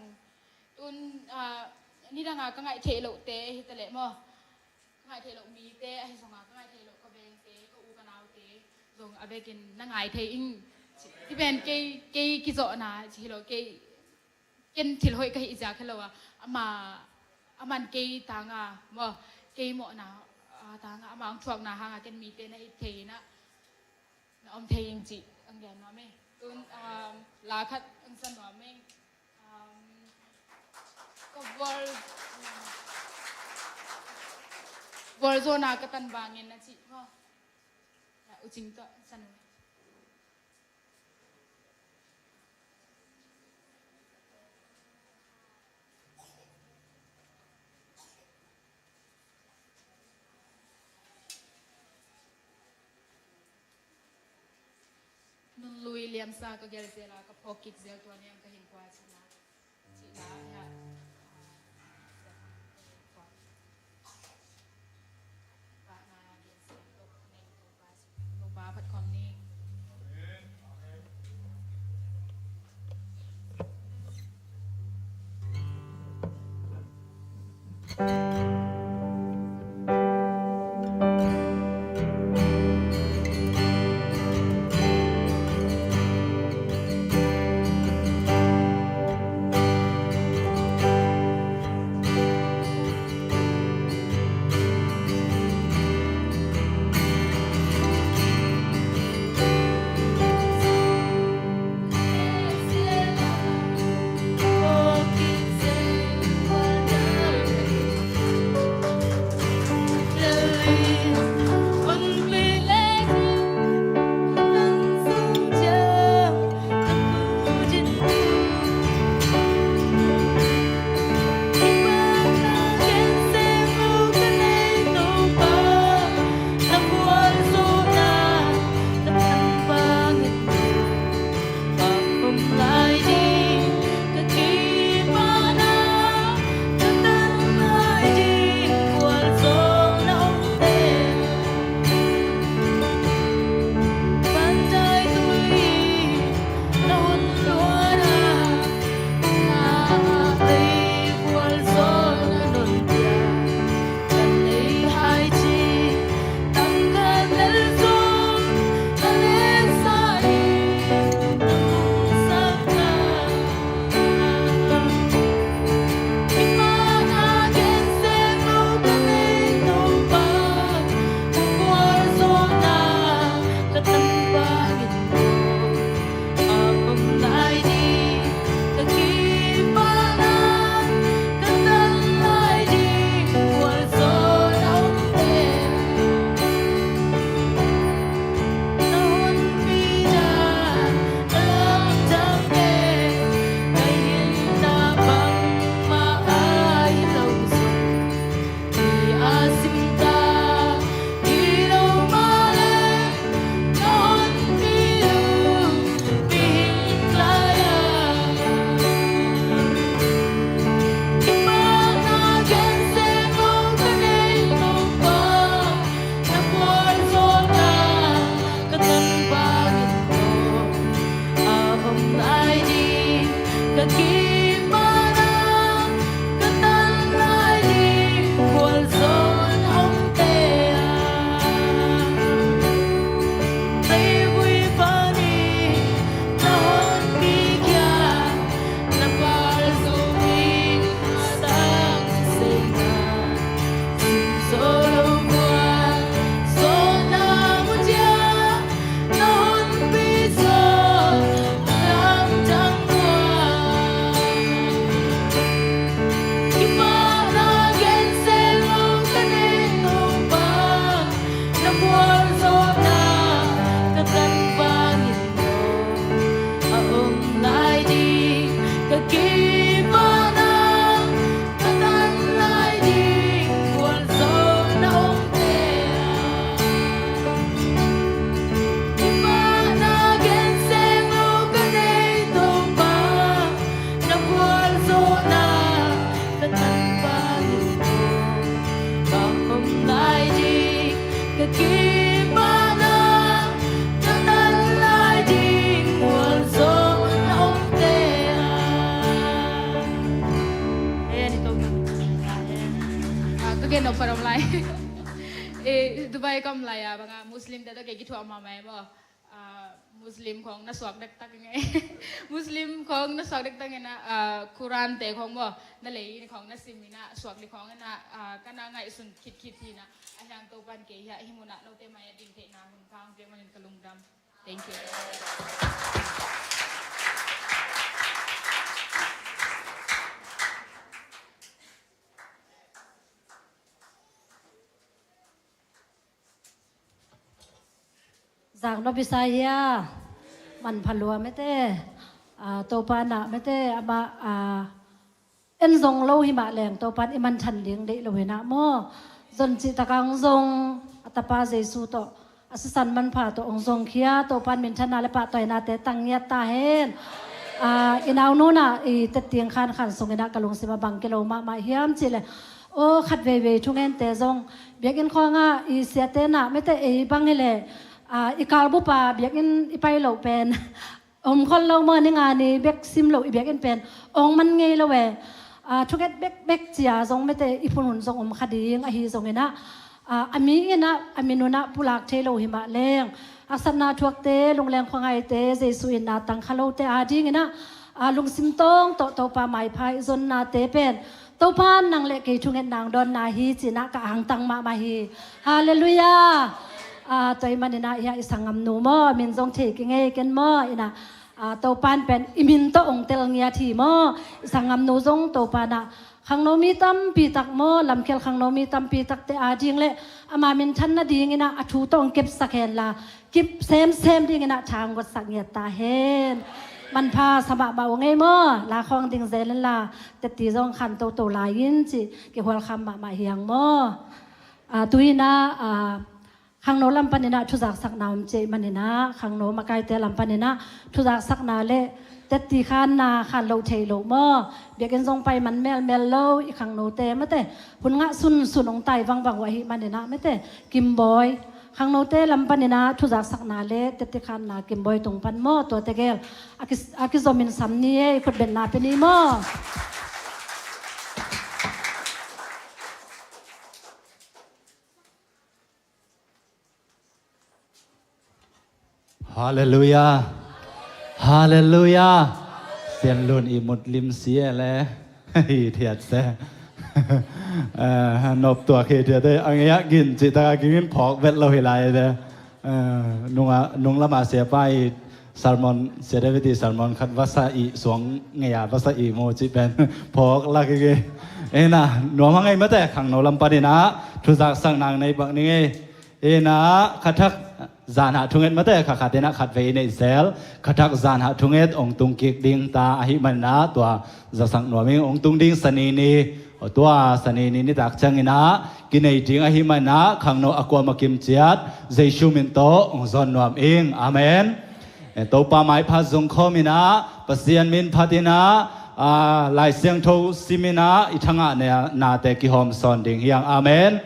Tun, ah, nidang a ka ngaih theih lohte hi ta leh maw. Ka ngaih theih loh mite ahi zong a, ka ngaih theih loh ka vengte, ka u ka naute zong a vekin na ngai thei ing. Ci pen kei, kei kizawhna ci hi lo, kei, ken thil hoih ka hih ziak hi lo a, ama, aman kei tang a maw, kei mawhna, ah, tang a ama hong thuakna hang a ken mite na it thei-in ah na om thei ing cih ang gen nuam e. Tun, um, la khat ang sa nuam ing. Um, ka vual, vualzawhna ka tan bangin a cih maw. Ya, U Cing tawh sa nuam. Nunlui liamsa ka gel zel a, ka phawk kik zel tua niang ka hinkhua cihna. Cihna, ya. Ka kipahna ka tan lai ding gualzawhna omte ah, leivui panin na honpi khia, na gualzo ding a tang sisei na, sim zo lo gualzawhna mu ciang na honpi zaw lamdang gual. Kipahna gen seng lo ka nei Topa, na gualzawhna ka tan panin lo a om lai ding, ka kipahna ka tan lai ding gualzawhna omte ah, kipahna gen seng lo ka nei Topa, na gualzawhna ka tan panin lo a om lai ding, ka kipahna ka tan lai ding gualzawhna omte ah. Amen. I Topa. Ah, ka gen nop pha om lai. Eh, Dubai ka om lai a bang a Muslim te tawh kei kithuah mahmah e maw. Ah, Muslim khawng na suak dektak ing ei. Muslim khawng na suak dektak ing a, ah, Quran te khawng maw, na lei in khawng na sim in a, suak ding khawng in a, ah, ka na ngaihsun khitkhit hi in a, a hiang Topan kei hiah hih mun ah note mai a ding theihna hun pha hong piak manin ka lungdam. Thank you. Zak nop i sa hia? Manpha lua mete. Ah, Topa na mete, amah, ah, en zong lo hi mah leng Topan i manthan ding deih lo hi na maw. Zon cih taka hong zong, a tapa Jesu tawh, a sisan manpha tawh hong zongkhia Topan minthanna le pahtawinate tang ngiat ta hen. Ah, i naunu na i tetting khankhan sung in a ka lungsim a bang kilo mahmah hiam cih leh, aw, khat veivei thungente zong biakinn khawngah i siate na mete ei bang hi leh, ah, i kalbup a biakinn i pai loh pen om khol lo maw, ni nga ni bek sim loh i biakinn pen ong man ngei lo e. Ah, thunget bekbek cia zong mete i phun hun zong om kha ding ahi zong in a, ah, a mi in a, a min un a pulak thei lo hi mah leng, haksatna thuakte, lungleng khuangaite, Jesu in na tang kha lote a ding in a, ah, lungsim tawng tawh Topa maipha i zonnate pen Topa nang le kei thungetna hong dawnna hi ci in a ka angtang mahmah hi. Halleluiah. Ah, tua ahih manin a hiah i sanggamnu maw, min zong thei kei ngei ken maw, in a, ah, Topan pen i min tawh hong tel ngiat hi maw. I sanggamnu zong Topan a khangno mi tampi tak maw, lamkhial khangno mi tampi takte a ding le ama minthan nading in a, a thu tawh hong kepsak hen la, kip semsem ding in a tha hong guatsak ngiat ta hen. Manpha sa mahmah uh ngei maw, la khawng ding zel in la, tetti zong khan toto lai in ci, kihual kham mahmah hiang maw. Ah, tu in a, ah, khangno lam panin a thuzaksakna om cih manin a, khangno makaite lam panin a thuzaksakna le tetti khanna khan lo thei lo maw. Biakinn zong pai man melmel lo, i khangnote mate hun ngah sunsun hong tai vangvang uh ahih manin a mate, Kimbawi, khangnote lam panin a thuzaksakna le tetti khanna Kimbawi tung pan maw, tuate gel a ki, a kizom in sam ni e, i khutbetna pe ni maw. Halleluiah. Halleluiah. Sianlun i mut lim si e le. Hi thiat se. Eh, nop tuak hi thiat e. A ngei ah gin cih taka gingin phawk vet lo hi lai e. Eh, nunga, nung lama siapa i sermon, Sia David i sermon khat vasa i suang ngei a vasa i mu cih pen phawk lak i gei. Ena, nuam hang ei mate, khangno lam panin a thuzaksak nang nei bak ni ngei. Ina, khathak zanhah thunget mate, kha khat ina khatvei i neih zel. Khathak zanhah thunget ong tung kik ding ta ahih manina tua zasak nuam ing. Ong tung ding Sani ni, tua Sani ni nitak ciangina kinei ding ahih manina khangno a kuam a kim ciat Jesu min tawh ong zon nuam ing. Amen. Eh, Topa maipha zong khawm ina, Pasian min phat ina, ah, Lai Siangtho sim ina, i thangah ne, nate kihawm sawn ding hiang. Amen.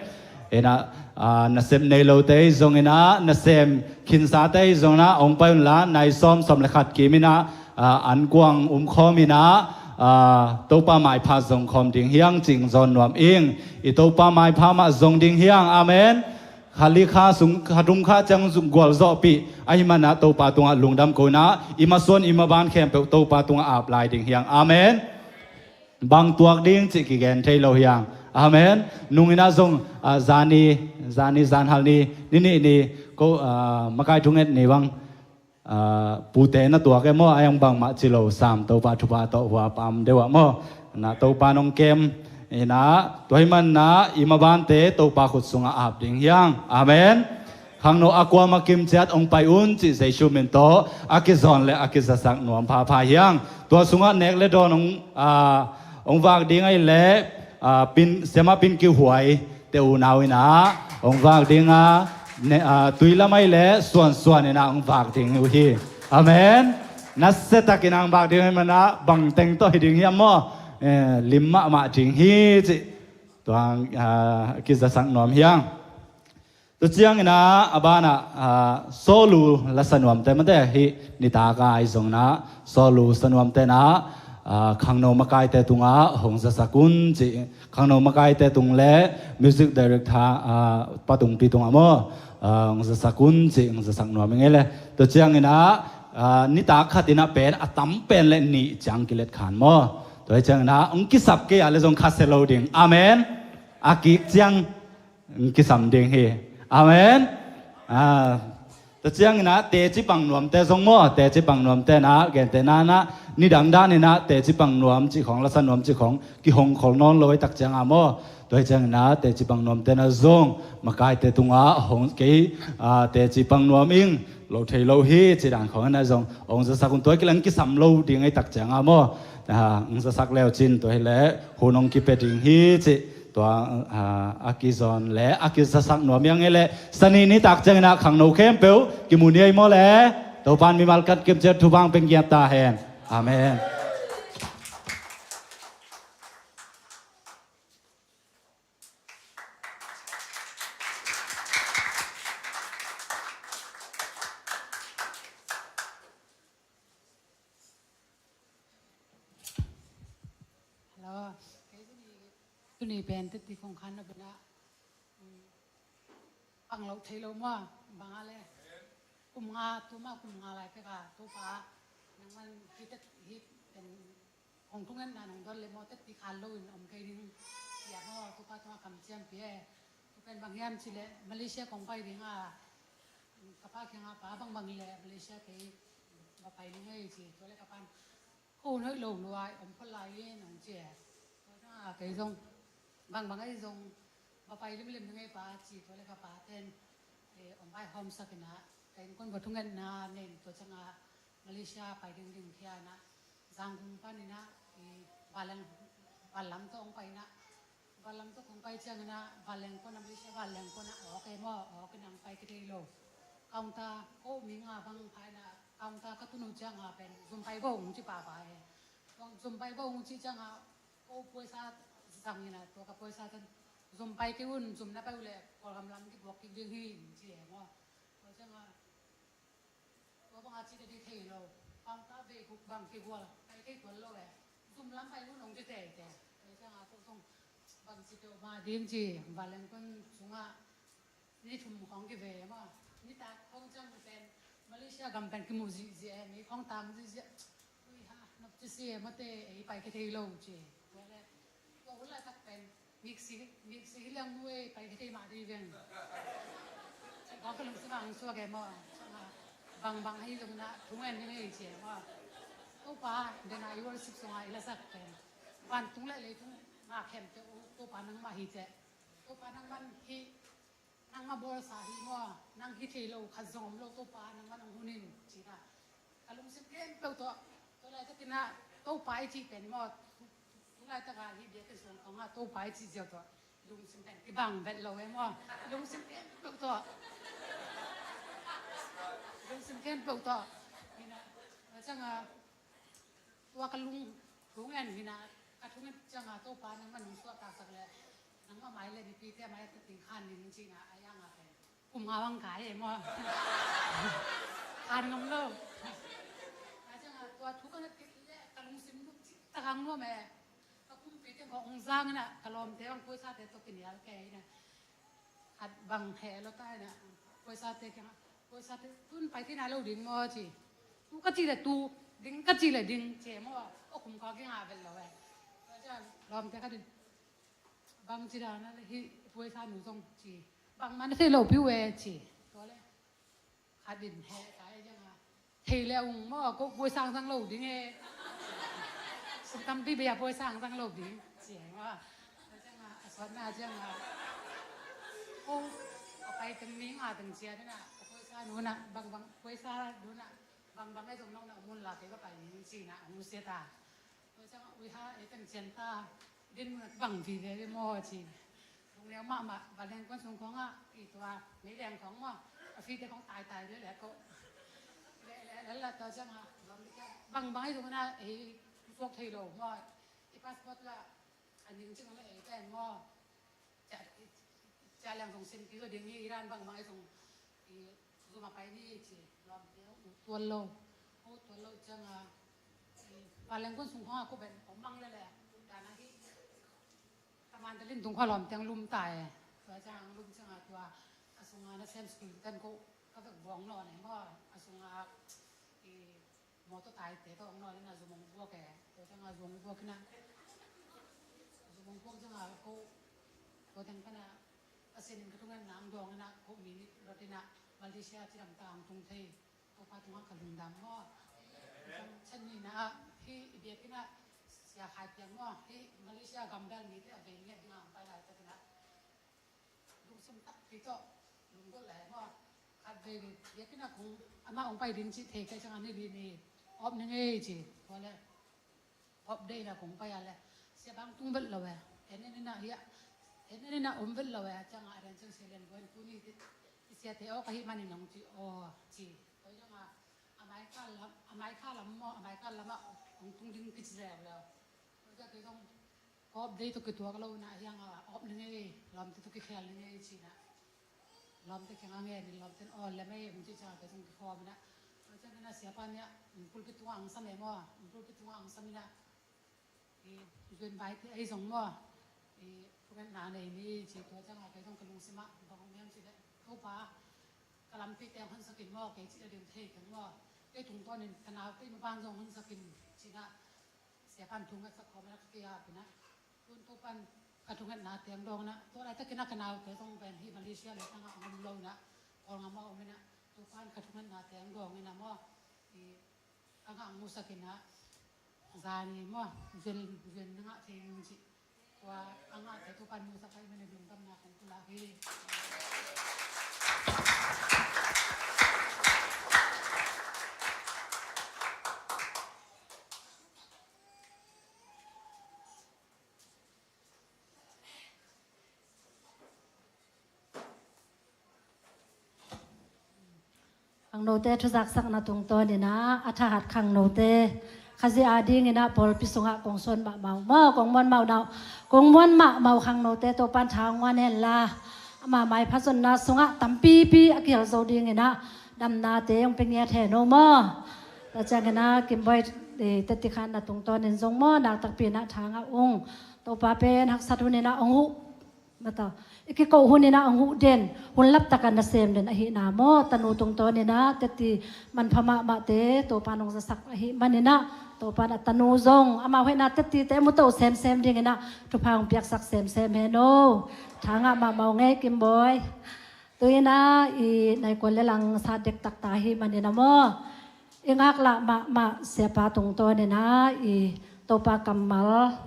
Ina, ah, nasep nei lote zong ina, nasem khinsate zong ina, ong pai unla, nai sawm, sawm le khat kim ina, Aa, an kuang um khawm inah, aa, Topa maipha zong khawm ding hiang cih zawn nuam ing. I Topa maipha mah zong ding hiang. Amen. Kha li kha sung kha dum kha ciang zung gualzawhpih ahih manah Topa tungah lungdam ko inah i masuan i maban khempeuh Topa tungah ap lai ding hiang. Amen. Bang tuak ding cih kigen thei lo hiang. Amen. Nung inah zong, aa, zani, zani, zanhal ni, ni nih ni, ko, aa, makai thunget ni bang, aa, pute na tuak e maw, a yang bangmah ci lo sam Topa thupha tawh hua pam deuh ah maw. Na Topa nong kem inah, tua hih manah i mabante Topa khut sungah ap ding hiang. Amen. Khangno a kuamah kim ciat hong pai un cih Jesu min tawh a kizawn le a kizasak nuam phapha hiang. Tua sungah nek le dawn hong, aa, hong vak ding ahih leh, aa, pin, siamah pin kihuai te unau inah hong vak ding a, ne, aa, tui lam ahih leh suansuan inah hong vak ding uh hi. Amen. Nasia takin hong vak ding ahih manah bangteng tawh hi ding hiam maw? Eh, lim mahmah ding hi cih tua, aa, kizasak nuam hiang. Tua ciang inah a banah, aa, sawlu la sanuamte mate hih nitak a i zong inah sawlu sanuamte inah, aa, khangno makaite tungah hong zasak un cih, khangno makaite tung le music director, aa, Pa Tungpi tungah maw, aa, hong zasak un cih hong zasak nuam ing ei le. Tua ciang inah, aa, nitak khat inah pen a tam pen le nih ciang kilet khan maw. Tua hi ciang inah hong kisap kei a le zong khasia lo ding. Amen. A kik ciang hong kisam ding hi. Amen. Aa, tua ciang inah teci pang nuamte zong maw, teci pang nuamte inah, gente na inah, nidang dan inah teci pang nuam cih khawng, lasa nuam cih khawng kihong khol nawn lo ahih tak ciang a maw. Tua hi ciang inah teci pang nuamte inah zong makaite tungah hong kei, aa, teci pang nuam ing, lo thei lo hi cih dan khawng inah zong hong zasak un, tua hi kileng kisam lo ding ahih tak ciang a maw. Aa, hong zasak leu cin tua hi leh hun hong kipia ding hi cih tua, aa, a kizawn le a kizasak nuam hiang ei le. Sani nitak ciang inah khangno khempeuh kimu ni ei maw le. Topan mimal kat kim ciat thupha hong pia ngiat ta hen. Amen. Hello. Kei tuni, tuni pen teti kong khan na bena, um, pang lo thei lo maw, bang a le. Kum nga, tuma kum nga lai pek a Topa nangman hi tet hi pen hong thungetna nong don le maw, teti khan lo in om kei ding hi a maw, Topa tungah kamciam pia e. Tua pen bang hiam cih leh Malaysia kong pai ding a, ka pa kiangah, "Pa, bangbang hi leh Malaysia kei va pai ning ei," ci. Tua le ka pan, "Ko hun hoih lo lua, om phot lai in," hong ci e. Tua ciangah kei zong, "Bangbang ahi zong va pai limlim ning ei pa," ci. Tua le ka paten, eh, hong vaihawmsak inah, ka innkuan va thungetna nei in, tua ciangah Malaysia pai ding ding khia inah, Zangkung pan inah, i vanleng, vanlam tawh hong pai inah, vanlam tawh kong pai ciang inah, vanleng kuan a, Malaysia vanleng kuan a awk e maw, awk inah hong pai kithei lo. Counter, ko mi nga bang pha inah, counter ka tun uh ciang a pen, "Zum pai bo ung," ci papa e. Tua, "Zum pai bo ung," ci ciang a, ko puaisa zang inah, tua ka puaisa ten, "Zum pai kei un, zum na pai uh leh Kawlgam lam kibuak kik ding hi," ci e maw. Tua ciang a, tua bang a ci te di thei lo. Counter vei guk bang kigual, pai thei tuan lo e. "Zum lam pai un," hong ci teitei. Tua ciang a ko zong bang ci peuhmah ding ci, vanleng kuan sungah ni thum khawng kivei e maw. Nitak khawng ciang pen Malaysia gam pen kimu zihziah e, mi khawng tang zihziah. "Ui ha, nop ci si e mate, ei pai kithei lo," ci. Tua le, tua hun laitak pen, "Miksi, miksi hi liang nu ei, pai kithei mah dei veng." Ci khawng ka lungsim ah hong suak e maw. Bangbang ahi zong inah thungen hi ngei ci e maw. Topa, den a i worship song a i lasak pen, vantung le leitung a khempeuh uh Topa nangmah hi teh. Topa nangman hih, nangmah bawlsa hi maw, nang hi thei lo khat zong om lo, Topa nangman hong hun in, ci inah ka lungsim khempeuh tawh, tua laitak inah Topa i cih pen maw, tu laitak a hih biakinn sung khawng ah Topa i cih ziau tawh lungsim pen kibang vet lo e maw, lungsim khempeuh tawh, lungsim khempeuh tawh. Inah, tua ciang a, tua ka lung, lung en hi inah, ka thunget ciang a, "Topa nangman hong suahtaksak leh, nangmah mai le mipite mai a tating khan ning," ci inah, a yang a pen kum nga bang kai e maw. Khan ngam lo. A ciang a, Tua thu ka na kit leh ka lungsim nuam cih tak ang nuam e. Ka kumpi teng khawng hong zang in ah ka lawmte bang poisate tawh kinial kei in ah. Khat bang heh lo ta in ah poisate kiangah, poisate tun pai thei nai lo ding maw ci. Tu ka cih leh tu, ding ka cih leh ding ci e maw. Aw kum ka kingah vet lo e. Tua ciang lawmte khat in bangci dan a le hih poisa nu zong ci. Bangmah na thei lo pi uh e ci. Tua le khat in heh ta e ciangah, thei le ung maw, ko poisa hong zang lo ding e. Sum tampi bei a poisa hong zang lo ding ci e maw. Tua ciangah a sawtna ciangah, ko a pai teng mi nga teng ciat in ah a poisa nu in ah bangbang, poisa nu in ah bangbang e zong nong na mun la kei ka pai ding ci in ah hong nusia ta. Tua ciangah ui ha, ei teng cian ta, din mun a kibang vive ve maw ci. Lungneu mahmah, vanleng kuan sung khawngah i tua meileng khawng maw, a fite khawng taitai lelek ko. Lelek lelek tua ciangah bangbang ei zong na ei suak thei lo maw. I passport lah a ning cing la ei pen maw. Cia, cia leng zong sim kik lo ding hi, Iran bangbang ei zong i zum a pai ni ci. Lawmte ut tual lo, ut tual lo ciangah i vanleng kuan sung khawngah ko ben om mang lelek. Dana hi Taman te lim tung khua lawm teng lum ta e. Tua ciang lum ciangah tua a sungah nasem school ten ko ka vek buang nawn e maw. A sungah i mawtaw taite tawh hong nawn in ah zum hong buak e. Tua ciangah zum hong buak in ah, zum hong buak ciangah ko tua teng pan ah Pasian in ka thungetna hong dawng in ah ko minit dot in ah Malaysia cidam ta hong tung thei. Topa tungah ka lungdam maw. Chan nihna ah hih i biakinn ah Sia Khai Piang maw, hih Malaysia gambel mite a vei ngiat dingah hong pai laitakin ah lungsim takpi tawh lunggulh lai maw. Khatvei biakinn ah kong amah hong pai ding cih thei ka ciangah ni li ni awp ni ngei ci. Tua le awp dei in ah kong pai a le sia bang tung vet lo e. En en in ah hiah en en in ah om vet lo e. Ciangah a den ciang sia lian buai in tuni i siate awk ahih manin hong ci aw ci. Tua ciangah a maikal lam, a maikal lam maw, a maikal lamah hong tung ding kici leuleu. Tua ciang kei zong kawp dei tawh kituak lo in ah hiang a awp ni ngei, lawmte tawh kikhel ni ngei ci in ah lawmte kiangah ngen in lawmte in aw lem ei hong ci ciangah kei zong kikhawm in ah. Tua ciang in ah siapa nih ah pulpit tungah hong sam e maw, pulpit tungah hong sam in ah i zuin vaite ei zong maw, i thungetna nei ni ci. Tua ciangah kei zong ka lungsim ah bang om hiam cih leh Topa, ka lampi teng honsak in maw, kei cih a ding thei keng maw, kei tungtawnin ka naute i maban zong honsak in ci in ah siapa'n thungetsak khawm in ah ka kiap in ah tun Topa'n ka thungetna teng dawng in ah tua laitakin ah ka naute zong pen hih Malaysia leitang ah a om lo in ah Kawlgam ah om in ah Topa'n ka thungetna teng dawng in ah maw, i ka ngah musak in ah zani maw, zuel zuel na ngah thei ning cih. Tua a ngahte Topa'n musak ahih manin lungdamna kong pulak hi. Khangnote thuzaksakna tungtawnin ah a thahat khangnote Khazih adingin ah pawlpi sungah kong suan mahmah uh maw, kong muan mahmah uh, kong muan mahmah uh khangnote Topa'n tha hong muan hen la, ama maipha zonna sungah tampipi a kihel zo dingin ah damnate hong pia ngiat hen uh maw. Tua ciangin ah Kimbawi, eh, teti khanna tungtawnin zong maw, naktakpi in ah tha ngah ung. Topa pen haksat hunin ah hong huh mata, i kikoh hunin ah hong huh den, hun laptak a nasem den ahihna maw, tanu tungtawnin ah teti manpha mahmahte Topa'n hong zasak ahih manin ah Topa'n a tanu zong amau hoihna tetite muto semsem dingin ah thupha hong piaksak semsem hen aw. Tha ngah mahmah ung ei Kimbawi. Tu-in ah i naikuan le lang sat dektak ta ahih manin ah maw, i ngaklah mahmah siapa tungtawnin ah i Topa kammal,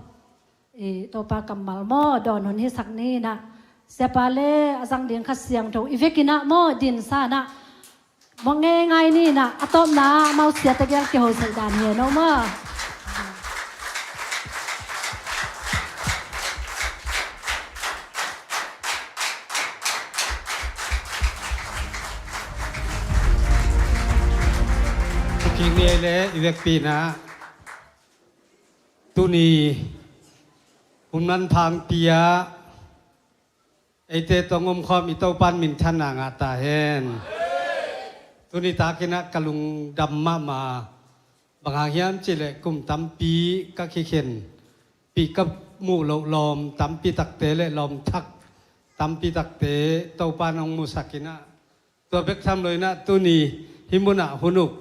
i Topa kammal maw dawn hun hisak ni in ah, siapa le a zang ding Kha Siangtho i vekin ah maw dinsa in ah, mawk ngeingai ni in ah, a tawpna ah amau siate gel kiho saih dan hi hen aw maw. Kik ni ei le i vekpi in ah tuni hun manphangpi ah eite tawh hong omkhawm i Topa'n minthanna ngah ta hen. Tuni takin ah ka lungdam mahmah. Bang hang hiam cih leh kum tampi ka kikhen pih ka muh loh lawm tampi takte le lawm thak tampi takte Topa nong musak in ah, tua bek tham lo in ah tuni hih munah hun uk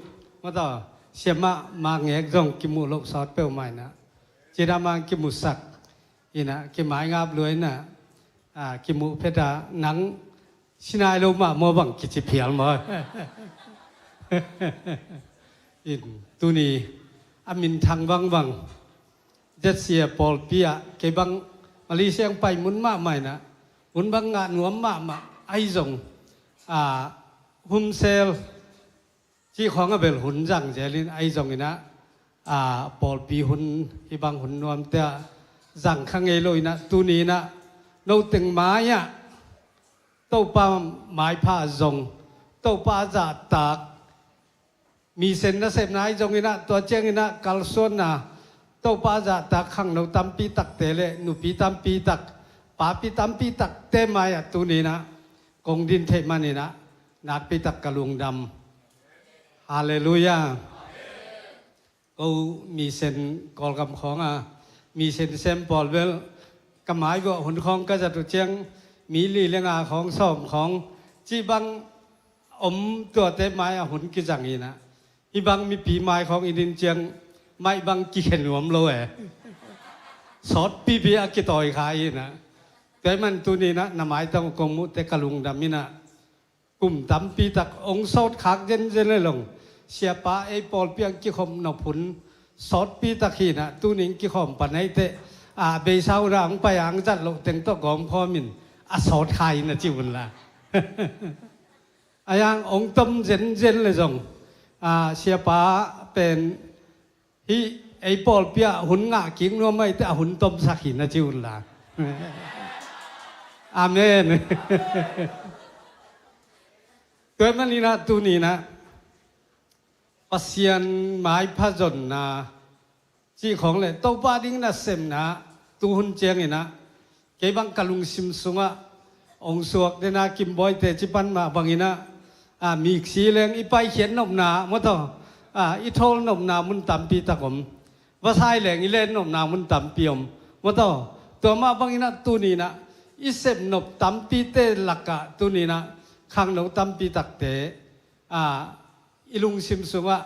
mataw siamah mangek zong kimuh loh sawt peuhmah in ah, ci dah mang kimusak in ah, kimaingap lua in ah, a, kimuh phet ah nang sinai lo mah maw bang kici phial maw? In tuni a minthang bangbang Zetsia pawlpi ah kei bang Malaysia ang pai mun mahmah in ah, hun bang ngah nuam mahmah ahi zong, a, hun sel cih khawng a bel hun zang zel in ahi zong in ah, a, pawlpi hun hih bang hun nuamte ah zang kha ngei lo in ah tuni in ah no teng mai-ah Topa maipha zong, Topa zahtak, misen nasepna ahi zong in ah, tua ciang in ah kalsuanna, Topa zahtak khangno tampi takte le nupi tampi tak, papi tampi takte mai-ah tuni in ah kong din theih man in ah nakpi tak ka lungdam. Halleluiah. Ko misen Kawlgam khawng a misen sem pawl bel ka mai vuah hun khawng ka zat uh ciang mi li le nga khawng sawm khawng cih bang om, tuate mai-ah hun kizang in ah, hih bang mipi mai khawng i din ciang maih bang kikhen nuam lo e. Sawtpipi a kitawi kha in ah, tua ahih man tuni in ah na maitang uh kong muhte ka lungdam in ah, kum tampi tak ong sawt khak zenzen le long, siapa ei pawlpi ang kikhop nop hun sawtpi tak hi in ah, tuni in kikhawm pan ei teh, a, beisa uh dah ang pai ang zat loh teng tawh gawm khawm in a sawt kha in a ci un la. A yang ong tom zenzen le zong, a, siapa pen hih ei pawlpi ah hun ngah kik nuam ei teh a hun tomsak hi in a ci un la. Amen. Tua ahih man in ah tuni in ah Pasian maipha zonna cih khawng le Topa ding nasepna tuhun ciang in ah kei bang ka lungsim sungah ong suak den a Kimbawite ci pan mah bang in ah, a, miksi leng i paikhiat nopna mataw, a, i thawl nopna mun tampi tak om. Vasai leng i len nopna mun tampi om mataw. Tua mah bang in ah tuni in ah i sep nop tampite lakah tuni in ah khangno tampi takte, a, i lungsim sungah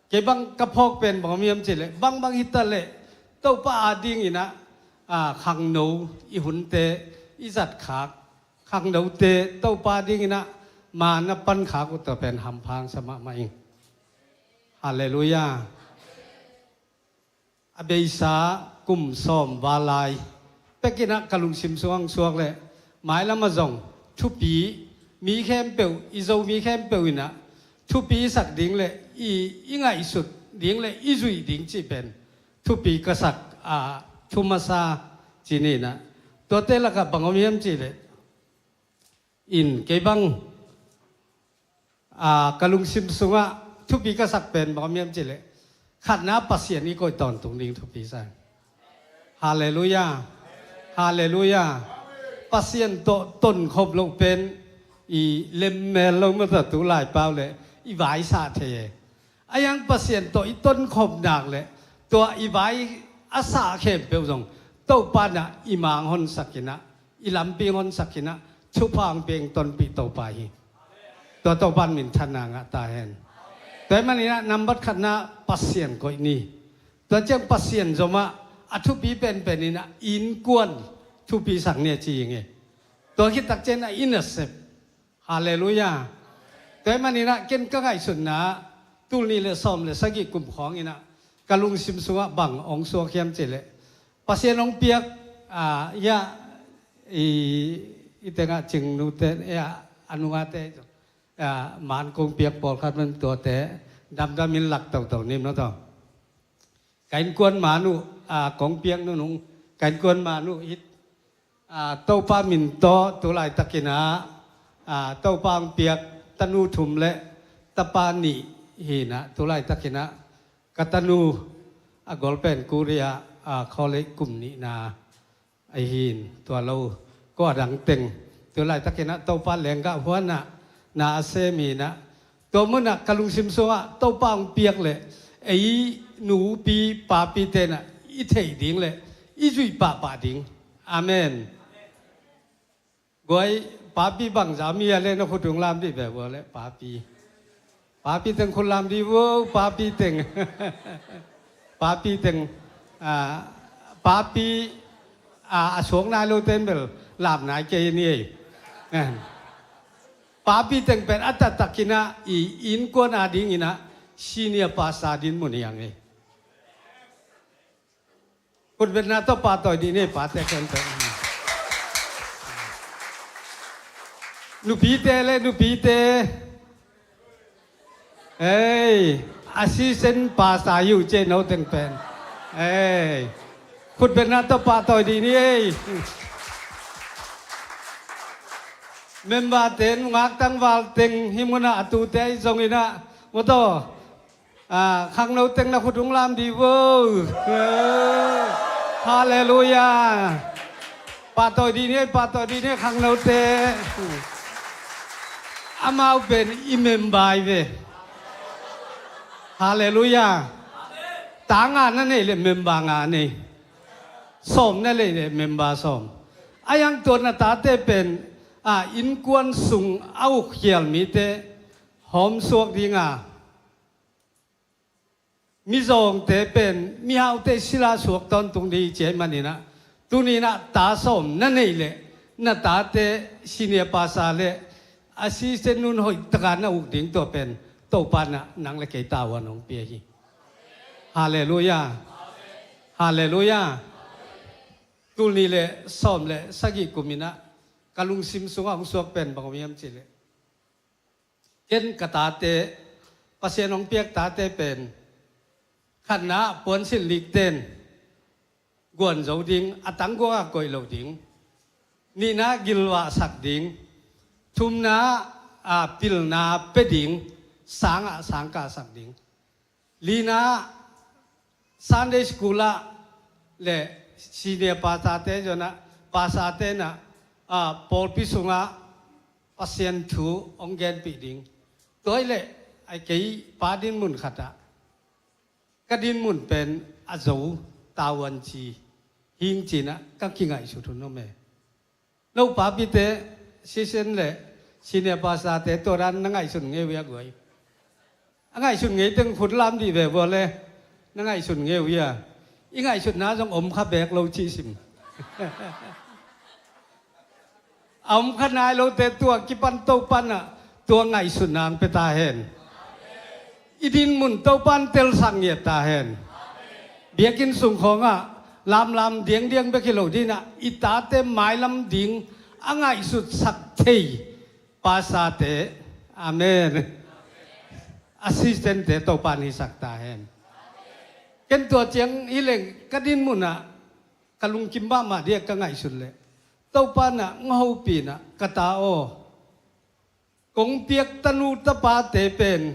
kei bang ka phawk pen bang om hiam cih leh, bangbang hi ta leh Topa a ding in ah, a, khangno i hunte i zat khak, khangnote Topa ding in ah man a pan khak uh tua pen hampha sa mahmah ing. Halleluiah. A beisa kum sawm val lai pek in ah ka lungsim sungah suak leh mailam ah zong thupi mi khempeuh, i Zomi khempeuh in ah thupi i sak ding le i, i ngaihsut ding le i zuih ding cih pen thupi ka sak, a, thu masa ci ni in ah, tuate lakah bang om hiam cih leh, in kei bang, a, ka lungsim sungah thupi ka sak pen bang om hiam cih leh, khatna Pasian i koih tawntung ding thupi sa. Halleluiah. Halleluiah. Pasian tawh tonkhop loh pen i lemmel lo mataw, tu laipau le i vaisah thei e. A yang Pasian tawh i tonkhop nak le tua i vai a sah khempeuh zong Topa in ah i mang honsak in ah, i lampi honsak in ah, thupha hong pia ing tonpih Topa hi. Tua Topa in minthanna ngah ta hen. Tua ahih man in ah nambat khatna Pasian koih ni. Tua ciang Pasian zomah a thupi penpen in ah innkuan thupi sak ni a ci hi ing e. Tua khit tak ciang a inn a sep. Halleluiah. Tua ahih man in ah ken ka ngaihsutna tul nih le sawm le sagih kum khawng in ah ka lungsim sungah bang ong suak hiam cih leh, Pasian ong piak, a, ia, i, i tengah Cing nute, ia, a nungate, a, man kong piak pawlkhat man tuate damdam in lak toto ni maw taw. Ka innkuan man uh, a, kong piak nunung ka innkuan man uh hih, a, Topa min tawh tu laitakin ah, a, Topa hong piak tanu thum le tapa nih hi in ah, tu laitakin ah ka tanu a gol pen Korea, a, college kum nihna ahi in, tua lo ko a dang teng tu laitakin ah Topa lenggah huan ah na a sem hi in ah, tua mun ah ka lungsim sungah Topa hong piak le ei nupi papi tenah i theih ding le i zuih pahpah ding. Amen. Guai, papi bangza mi a le na khut hong lam dih ve vua le papi. Papi teng khut lam dih vo, papi teng. Papi teng, ah, papi, ah, a suak nai lo ten bel lam nai kei ni ei. Papi teng pen a taktakinah i innkuan a dinginah senior pastor dinmun hi ang ei. Khutbetna tawh pahtawi dih ni ei, pate khempeuh. Nupite le nupite. Ei, assistant pastor hi uh ci ei, no teng pen. Ei, khutbetna tawh pahtawi dih ni ei. Member te, nungak tangval teng, hih munah a tute ahi zonginah, mawtaw, ah, khangno teng na khut hong lam dih vo. Halleluiah. Pahtawi dih ni ei, pahtawi dih ni ei, khangnote. Amau pen i member hi ve. Halleluiah. Ta nga na neih le member nga nei. Sawm na neih le member sawm. A hi hang tua na tate pen, ah, innkuan sung a uk khial mite hawmsuak dinga, mizawngte pen mihaute sila suak tawntung ding hi ci ahih maninah, tuninah ta sawm na neih le na tate senior pastor le assistant nun hoih taka na uk ding tua pen Topa nah nang le kei tavuan hong pia hi. Halleluiah. Halleluiah. Tul nih le sawm le sagih kuminah ka lungsim sungah hong suak pen bang om hiam cihleh, ken ka tate, Pasian hong piak tate pen, khatna puansilh likten guan zo ding, a tangguangah koih lo ding, nihna gilvahsak ding, thumna, a, pilna pia ding, sangah sangkahsak ding. Lina Sunday school ah le senior pastor te zong ah, pastor te nah, ah, pawlpi sungah Pasian thu hong genpih ding. Tua hi leh a kei pa dinmun khatah ka dinmun pen a zo tavuan ci hing cinah ka kingaihsut hun om e. No papite, assistant le senior pastor te tua dan na ngaihsun ngei uh hia guai? A ngaihsun ngei teng khut lam dih ve vua le, na ngaihsun ngei uh hia? I ngaihsutna zong om kha bek lo cih sim. A om kha nai lote tua kipan Topa nah tua ngaihsutna hong pia ta hen. I dinmun Topa in telsak ngiat ta hen. Biakinn sung khawngah lamlam diangdiang bek hi lo dinah i tate mailam ding a ngaihsutsak thei pastor te. Amen. Assistant te Topa in hisak ta hen. Ken tua ciang hi leng ka dinmun ah ka lungkim mahmah ding a ka ngaihsut leh, Topa nah hong hopih nah, ka ta aw, kong piak tanu tapate pen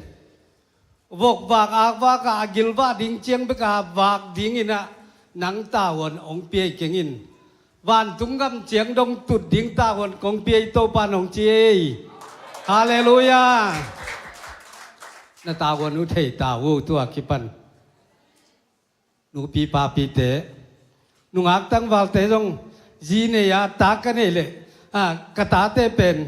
vokvak akvak a, a gilvah ding ciang bek a vak dinginah nang tavuan hong pia hi keng in, vantung gam ciang dong tut ding tavuan kong pia hi Topa in hong ci ei. Halleluiah. Na tavuan uh thei ta uh tua kipan. Nupi papite, nungak tangvalte zong zi nei a, ta ka neih leh, a, ka tate pen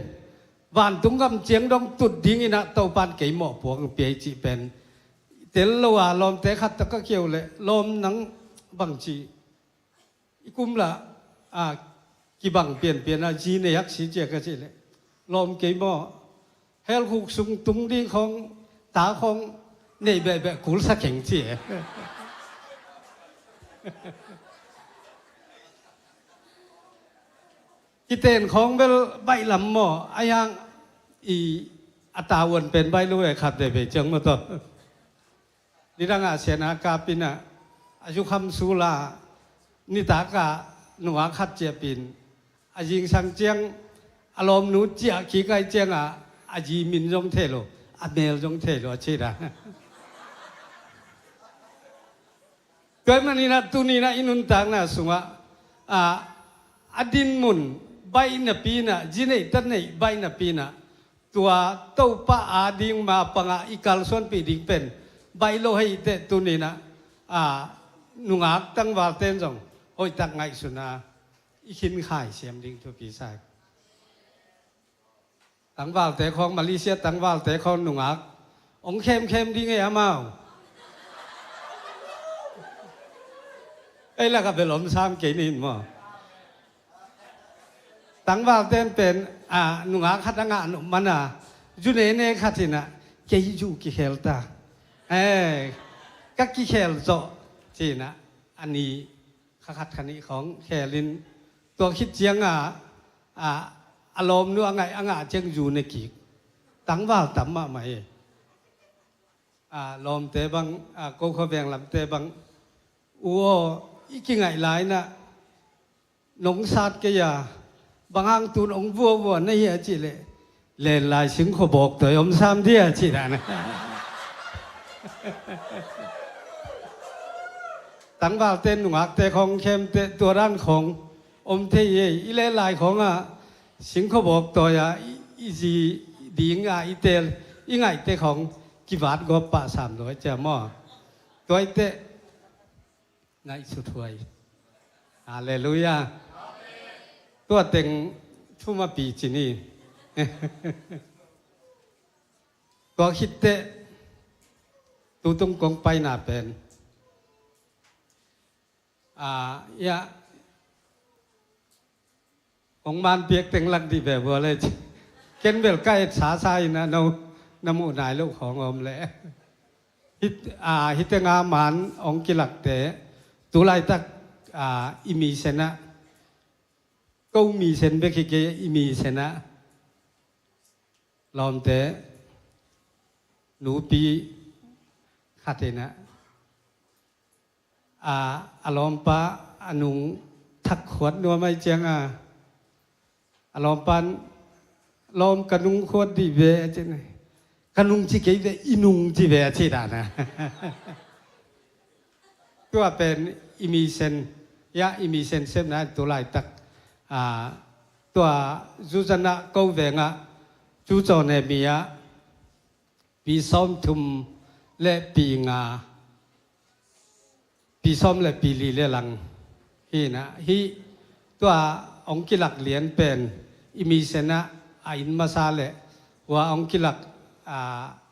vantung gam ciang dong tut dinginah Topa in kei mawhpuak hong pia hi cih pen tel lo a, lawmte khat tawh ka kiau leh, lawm nang bangci i kum lah, a, kibang pianpian a zi nei hak si cia ka cih leh, lawm kei maw, helkhuk sung tung ding khawng, ta khawng neih behbeh kul sa keng ci e. Kiten khawng bel baih lam maw, a hiang i a tavuan pen baih lo e khat veve ciang maw tawh. Nidangah sian a kapinah a zukham sula, nitakah nungak khat ciapin a zingsang ciang a lawmnu ciah kik ai ciangah a zi min zong thei lo, a mel zong thei lo a cih dah. Tua ahih maninah tuninah i nuntakna sungah, a, a dinmun baih napinah, zi neih ta neih baih napinah, tua Topa ading mapangah i kalsuanpih ding pen Baih lo hei teh tuninah, a, nungak tangvalte in zong hoihtak ngaihsuna i khinkhai siam ding thupi sa hi. Tangvalte khawng, Malaysia tangvalte khawng nungak hong khemkhem ding e amau. Ei lakah bel om sam kei nin maw? Tangvalte in pen, a, nungak khat a ngah nop mana, zu nene khat inah, kei zu kikhel ta. Eh, ka kikhel zawh, cinah, a ni kha khat kha nih khawng khelin, tua khit cianga, a, a lawmnu a ngaih a ngah ciang zu ne kik. Tangval tam mahmah hi. A, lawmte bang, a, ko khuaveng lamte bang, u aw, i kingaih lai inah, nong sat kei a, bang hang tun ong vuavua na hi a cih leh, len lai singkhuabawk tawi om sam dia cih dan. Tangvalte nungakte khawng khemte tua dan khawng om thei hi. I len lai khawngah singkhuabawk tawi a i, i zi dinga i tel i ngaihte khawng kivat gawp pah sam luai cia maw? Tuaite ngaihsut huai. Halleluiah. Tua teng thum a pi ci ni. Tua khitteh tutung kong paina pen, a, ia, kong man piak teng lak dih ve bua le ci. Ken bel ka et sasa inah no na muh nai loh khawng om le. Hit, a, hitenga man ong kilakte tulaitak, a, i mi senah, ko mi sen bek hi kei, i mi senah lawmte nupi khat inah, a, a lawmpa a nung thak khuat nuam ai cianga, a lawmpan, lawm ka nung khuat dih ve a ci. Ka nung ci kei ve, i nung ci ve a ci dana. Tua pen i mi sen, ia i mi sen sepna tulaitak, a, tua zuzanah ko vengah cu caw ne mi ah pi sawmthum le pi nga, pi sawm le pi li le lang hi inah, hih tua ong kilak lian pen i mi senah a inn masa le hua ong kilak, a,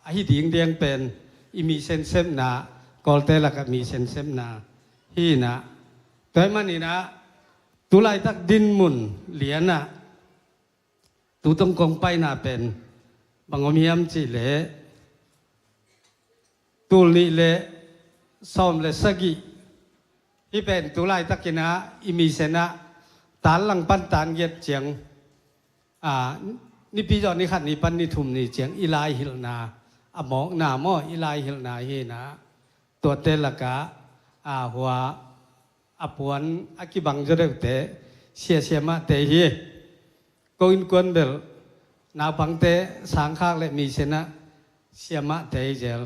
a hi dingdiang pen i mi sen sepna, Kawlte lakah mi sen sepna hi inah, tua hi maninah tulaitak dinmun lianah tutung kong paina pen bang om hiam cih leh tul nih le sawm le sagih, hih pen tulaitakinah i mi senah tan lang pan tan giat ciang, a, nipi zawh ni khat ni pan ni thum ni ciang i laihilhna, a mawkna maw, i laihilhna hi inah, tuate lakah, a, hua a puan a kibang zaw deuhte siasia mahte hi. Ko innkuan bel naupangte sangkhak le mi senah sia mahte hi zel.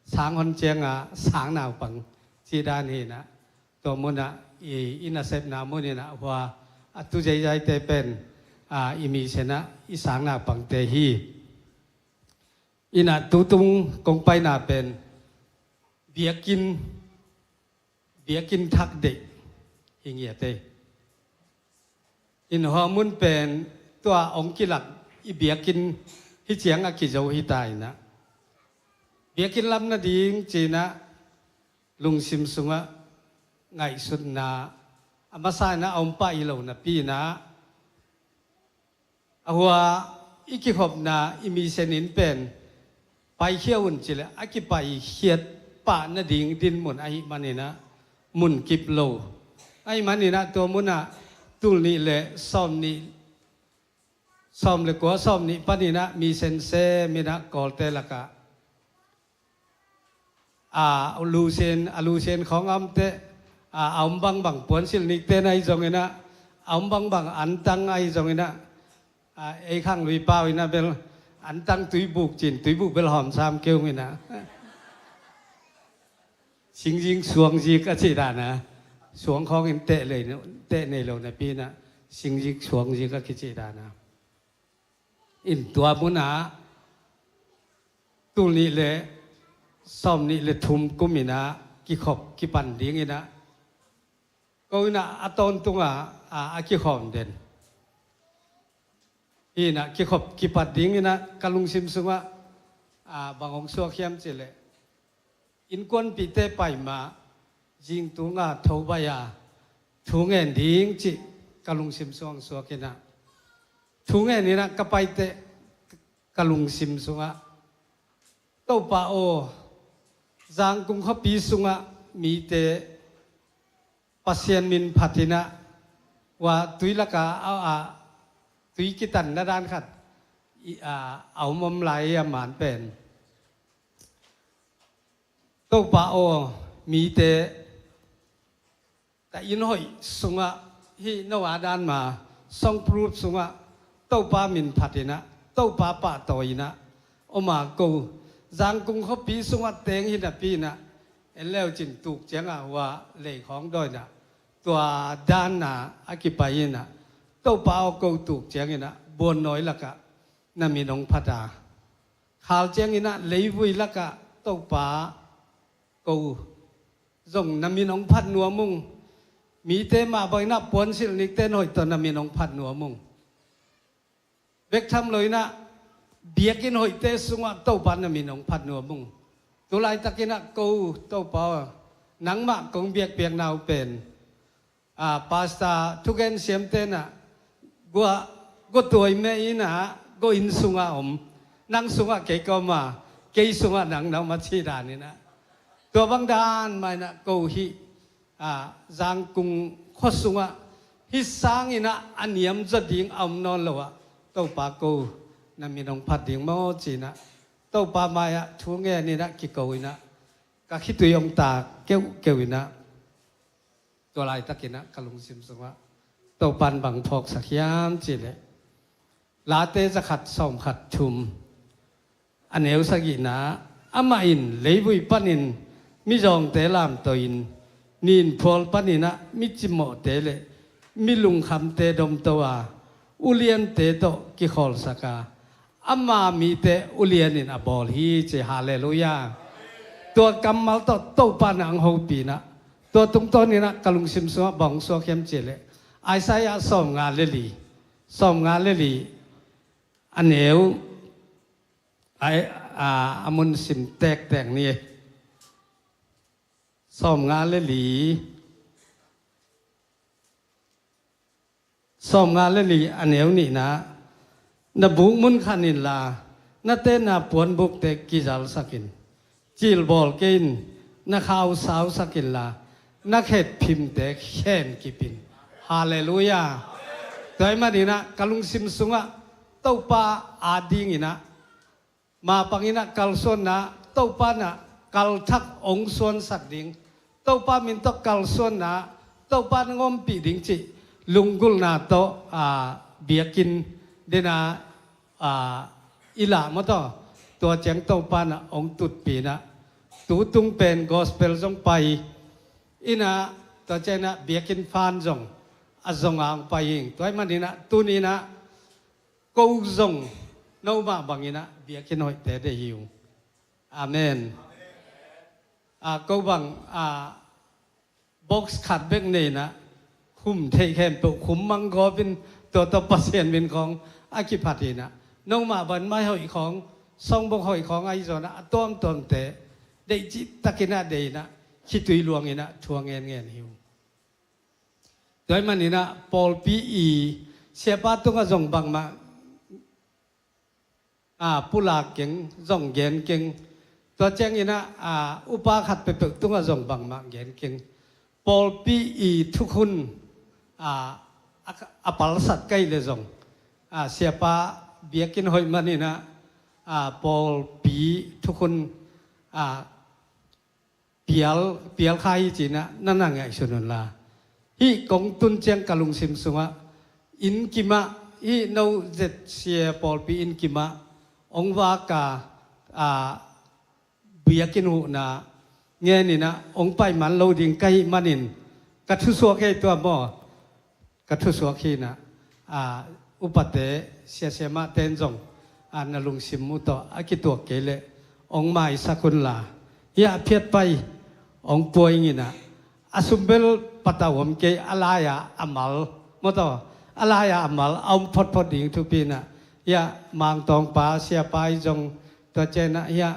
Sang hon cianga sang naupang ci dan hi inah, tua munah i, i nasepna mun inah hua a tu zeizaite pen, a, i mi senah i sang naupangte hi. Inah tutung kong paina pen biakinn, biakinn thak deih hi ngiat ei. In hua mun pen tua ong kilak i biakinn hi ciang a kizo hi ta inah, biakinn lam nading cinah lungsim sungah ngaihsutna a masa inah a om pah hi lo napi inah, a hua i kikhopna i mi sen inn pen paikhia un ci leh a kipaikhiat pah nading dinmun ahih maninah mun kip lo. Ahih maninah tua munah tul nih le sawm nih, sawm le kua, sawm nih paninah mi sen sem inah Kawlte lakah a lusen, a lusen khawng a omte, a, a om bangbang puansilh nikte na hi zonginah, a om bangbang antang ahi zonginah, a, ei khang lui pau inah bel antang tuibuk cin, tuibuk bel hawm sam keu inah. Singzik suangzik a cih dana, suang khawngin teh lei, teh nei lo napi inah singzik suangzik a kicih dana. In tua munah tul nih le sawm nih le thum kum in ah kikhop kipan ding in ah, ko in ah a tawntung a, a, a kikhawm den. Hi in ah kikhop kipat ding in ah ka lungsim sungah, a, bang hong suak hiam cih leh, innkuanpihte pai mah, zingtung a tho baih a, thu ngen ding cih ka lungsim sungah hong suak in ah, thu ngen in ah ka pai teh ka lungsim sungah, Topa aw, Zangkung khuapi sungah mite Pasian min phat in ah, hua tui lak a, a, a, tui kitan na dan khat, i, a, a om om lai a, man pen, Topa aw, mite ta inn hoih sungah, hih no a dan mah, song proof sungah Topa min phat in ah, Topa pahtawi in ah om a, ko Zangkung khuapi sungah teng hi napi in ah, en le uh cin tuk ciang a hua lei khawng dawi in ah, tua dan a a kipai in ah, Topa aw, ko tuk ciang in ah buannawi lakah na min hong phat a, khal ciang in ah leivui lakah Topa, ko zong na min hong phat nuam ung. Mite mah bang in ah puansilh nikten hoih tawh na min hong phat nuam ung. Bek tham lo in ah biakinn hoihte sungah Topa na min hong phat nuam ung. Tu laitak in ah ko Topa aw, nangmah kong biakpiakna uh pen, a, Pastor thugen siamte in ah, gua, gua tuai meh in ah, gua inn sungah om, nang sungah kei ka om a, kei sungah nang na om a cih dan in ah, tua bang dan mah in ah ko hih, a, Zangkung khua sungah hih sang in ah a niam zaw ding a om nawn lo ah, Topa, ko na min hong phat ding maw ci in ah, Topa mai-ah thu ngen in ah kiko in ah, ka khitui hong taak keuhkeuh in ah, tua laitak in ah ka lungsim sungah Topa in bang phawksak hiam cih leh, Late zakhat sawmkhat thum, a neu sagihna, amah in leivui panin mizawngte lamto in, nin phual panin ah micimawhte le milungkhamte domto a, uliante tawh kikhawlsak a, ama mite ulian in a bawl hi ci. Halleluiah. Tua kammal tawh Topa in ah hong hopih in ah, tua tungtawn in ah ka lungsim sungah bang hong suak hiam cih leh, Isaiah sawmnga le li, sawmnga le li, a neu, ai, a, a mun sim tektek ni. Sawmnga le li, sawmnga le li, a neu nihna, na buk mun khan inla, na tenna puanbukte kizalsak in, cilbawl kei in, na khau sausak inla, na khetphimte khen kip in. Halleluiah. Tua ahih manin ah ka lungsim sungah Topa adingin ah, mapang in ah kalsuanna, Topa in ah kalthak hong suansak ding, Topa min tawh kalsuanna, Topa in hong ompih ding cih lunggulhna tawh, a, biakinn den a, a, i lah maw taw, tua ciang Topa in ah hong tutpih in ah, tu tung pen gospel zong pai in ah, tua ciang in ah biakinn fan zong a zong a hong pai ing. Tua ahih manin ah tuni in ah ko zong no mah bangin ah biakinn hoihte deih hi ung. Amen. A, ko bang, a, box khat bek nei in ah, khum theih khempeuh khum manggawp in, tua tawh Pasian min khawng a kiphat in ah, no mah bang mai hoih khawng, sawng bok hoih khawng ahi zongin ah, a tuamtuamte deih cihtakin ah deih in ah, khitui luang in ah thu a ngenngen hi ung. Tua ahih manin ah pawlpi i siapa tungah zong bangmah, a, pulak keng, zong gen keng. Tua ciangin ah, a, upa khat peuhpeuh tungah zong bangmah gen keng. Pawlpi i thukhun, a, a, a palsat ka hih leh zong, a, siapa biakinn hoih manin ah, a, pawlpi thukhun, a, pial, pial kha hi ci-in ah na na ngaihsun un la. Hih kong tun ciang ka lungsim sungah, inn kimah, hih no Zetsia pawlpi inn kimah hong vak a, a, biakinn huhna ngen in ah hong pai man lo ding ka hih manin, ka thusuak hi tua maw. Ka thusuak hi in ah, a, upate, siasia mahte in zong, a, na lungsim uh tawh a kituak kei leh hong maisak un la. Hiah a phiatpai hong puai inginah a sumbel patau om kei, a lai-ah a mal, mawtaw, a lai-ah a mal a om photphot ding thupi inah, hiah Mangtawngpa siapa i zong, tua cianah hiah,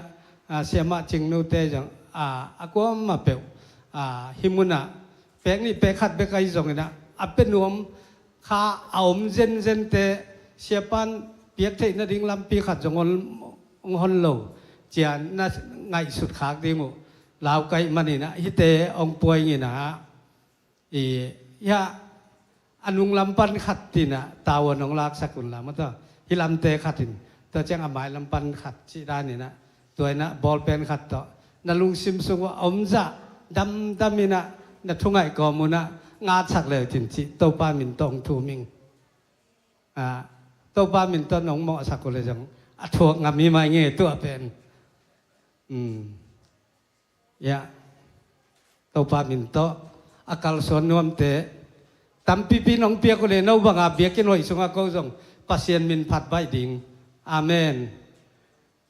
a, siamah Cingnute zong, a, a kuamah peuh, a, hih munah pek nih pek khat bek ahi zonginah a pia nuam kha a om zenzen te, siapan piak theih nading lampi khat zong hong, hong hon lo, cian na ngaihsut khak ding uh lau kaih maninah hihte hong puai inginah, i, hiah a nung lam pan khat tinah tavuan hong laksak unla, mawtaw, hih lamte khat in, tua ciang a mai lam pan khat cih daninah, tua inah bawlpen khat tawh na lungsim sung uh a om zah damdam inah na thungaih kawm unah ngatsak leu cin cih Topa min tawh hong thum ing. A, Topa min tawh nong mawhsak uh le zong a thuak ngam hi mai ngei tuah pen. Um. Ya. Topa min tawh a kalsuan nuamte tampipi nong piak uh le, no banga biakinn hoih sungah ko zong Pasian min phat baih ding. Amen.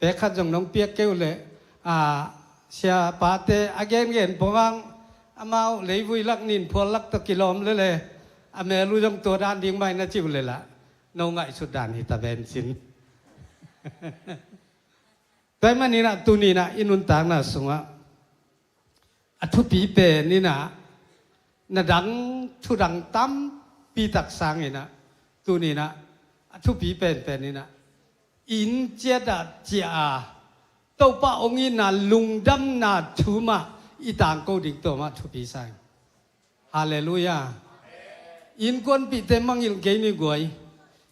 Pek khat zong nong piak kei uh leh, a, siapate a gengen pongah amau leivui lak, nin phual lak tawh kilawm lele, a mel uh zong tua dan ding mah hi na cih uh leh lah, no ngaihsut dan hi ta ven cin. Tua ahih maninah tuninah i nuntakna sungah a thupi pen inah, na dang thudang tampi tak sanginah, tuninah a thupi penpen inah, inn ciatah ciah a, Topa hong itna lungdamna thu mah i tangko ding, tua mah thupi sa ing. Halleluiah. Innkuanpihte mangngilh kei ni guai.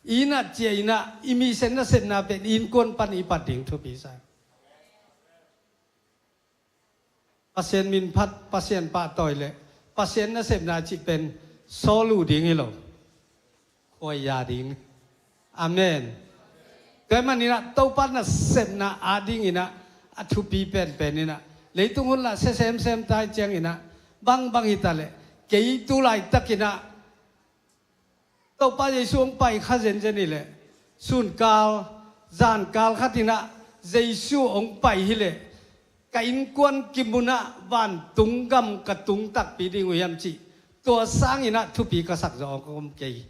Innah ciah inah i misen nasepna pen innkuan pan i pat ding thupi sa ing. Pasian min phat, Pasian pahtawi le Pasian nasepna cih pen sawl uh ding hi lo, khuaiya ding. Amen. Tua ahih maninah Topa nasepna adinginah a thupi penpen inah, leitung hun lah sia semsem tai cianginah, bangbang hi ta leh, kei tu laitakinah Topa Jesu hong pai kha zenzen hileh, sunkal, zankal khatinah Jesu hong pai hileh, ka innkuan kimunah vantung gam ka tung takpi ding uh hiam cih, tua sanginah thupi ka sak zawh hong om kei.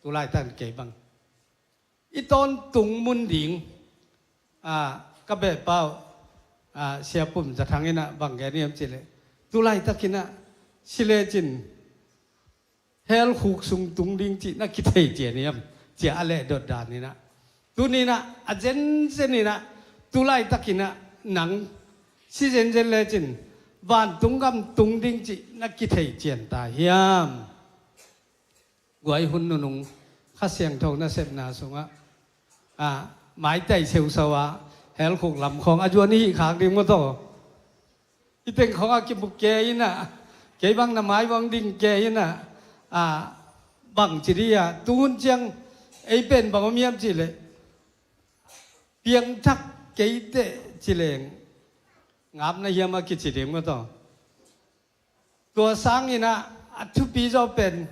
Tu laitak kei bang i tawntung mun ding, a, ka behpa uh, a, Sia Pum Za Thang inah bang gen hiam cihleh, tu laitakinah si lecin hell khuk sung tung ding cih na kithei cian hiam, cia a lehdot daninah, tuninah a zenzeninah, tu laitakinah nang si zenzen lecin vantung gam tung ding cih na kithei cian ta hiam? Guai hun nunung Kha Siangtho nasepna sungah, a, maitai seusau a, hell khuk lam khawng a zuan i hih khak ding maw taw. I teng khawng a kimu kei inah, kei bang na mai bang ding kei inah, a, bang ci dih a, tuhun ciang ei pen bang om hiam cihleh, piangthak kei teh cileng ngap na hiam a kici ding maw taw. Tua sanginah a thupi zaw pen,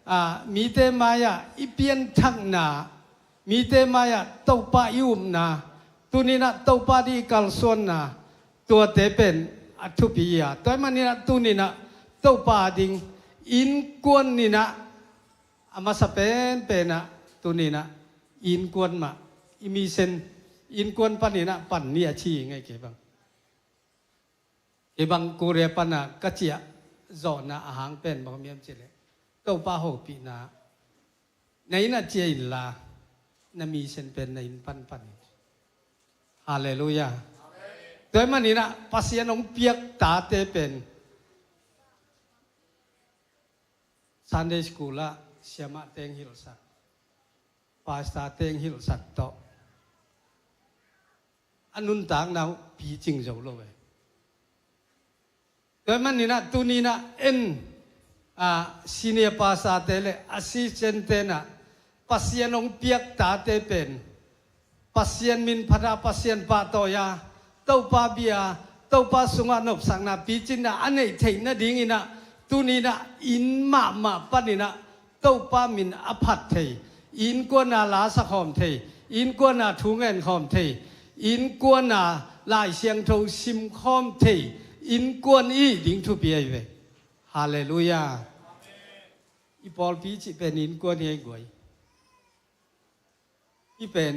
a, mite mai-ah i pianthakna, mite mai-ah Topa i upna, tuninah Topa ding i kalsuanna, tuate pen a thupi hi a. Tua ahih maninah tuninah Topa ding innkuan inah a masa penpenah tuninah innkuan mah, i misen innkuan paninah pan ni a ci hi ngei kei bang. Kei bang Korea pana ka ciah zawhna a hang pen bang om hiam cihleh, Topa hopihna, na innah ciah inla, na misen pen na inn panpan in. Halleluiah. Tua ahih maninah Pasian hong piak tate pen Sunday school ah siamah teng hilhsak, pastor teng hilhsak tawh a nuntakna uh picing zo lo e. Tua ahih maninah tuninah en, a, senior pastor te le assistant tenah Pasian hong piak tate pen Pasian min phat a, Pasian pahtawi a, Topa bia, Topa sungah nopsakna picinna a neih theih nadinginah tuninah inn mahmah paninah Topa min a phat thei, innkuana la sakhawm thei, innkuana thu ngenkhawm thei, innkuana Lai Siangtho simkhawm thei innkuan i hih ding thupi ahi ve. Halleluiah. I pawlpi cih pen innkuan hi ahi guai. I pen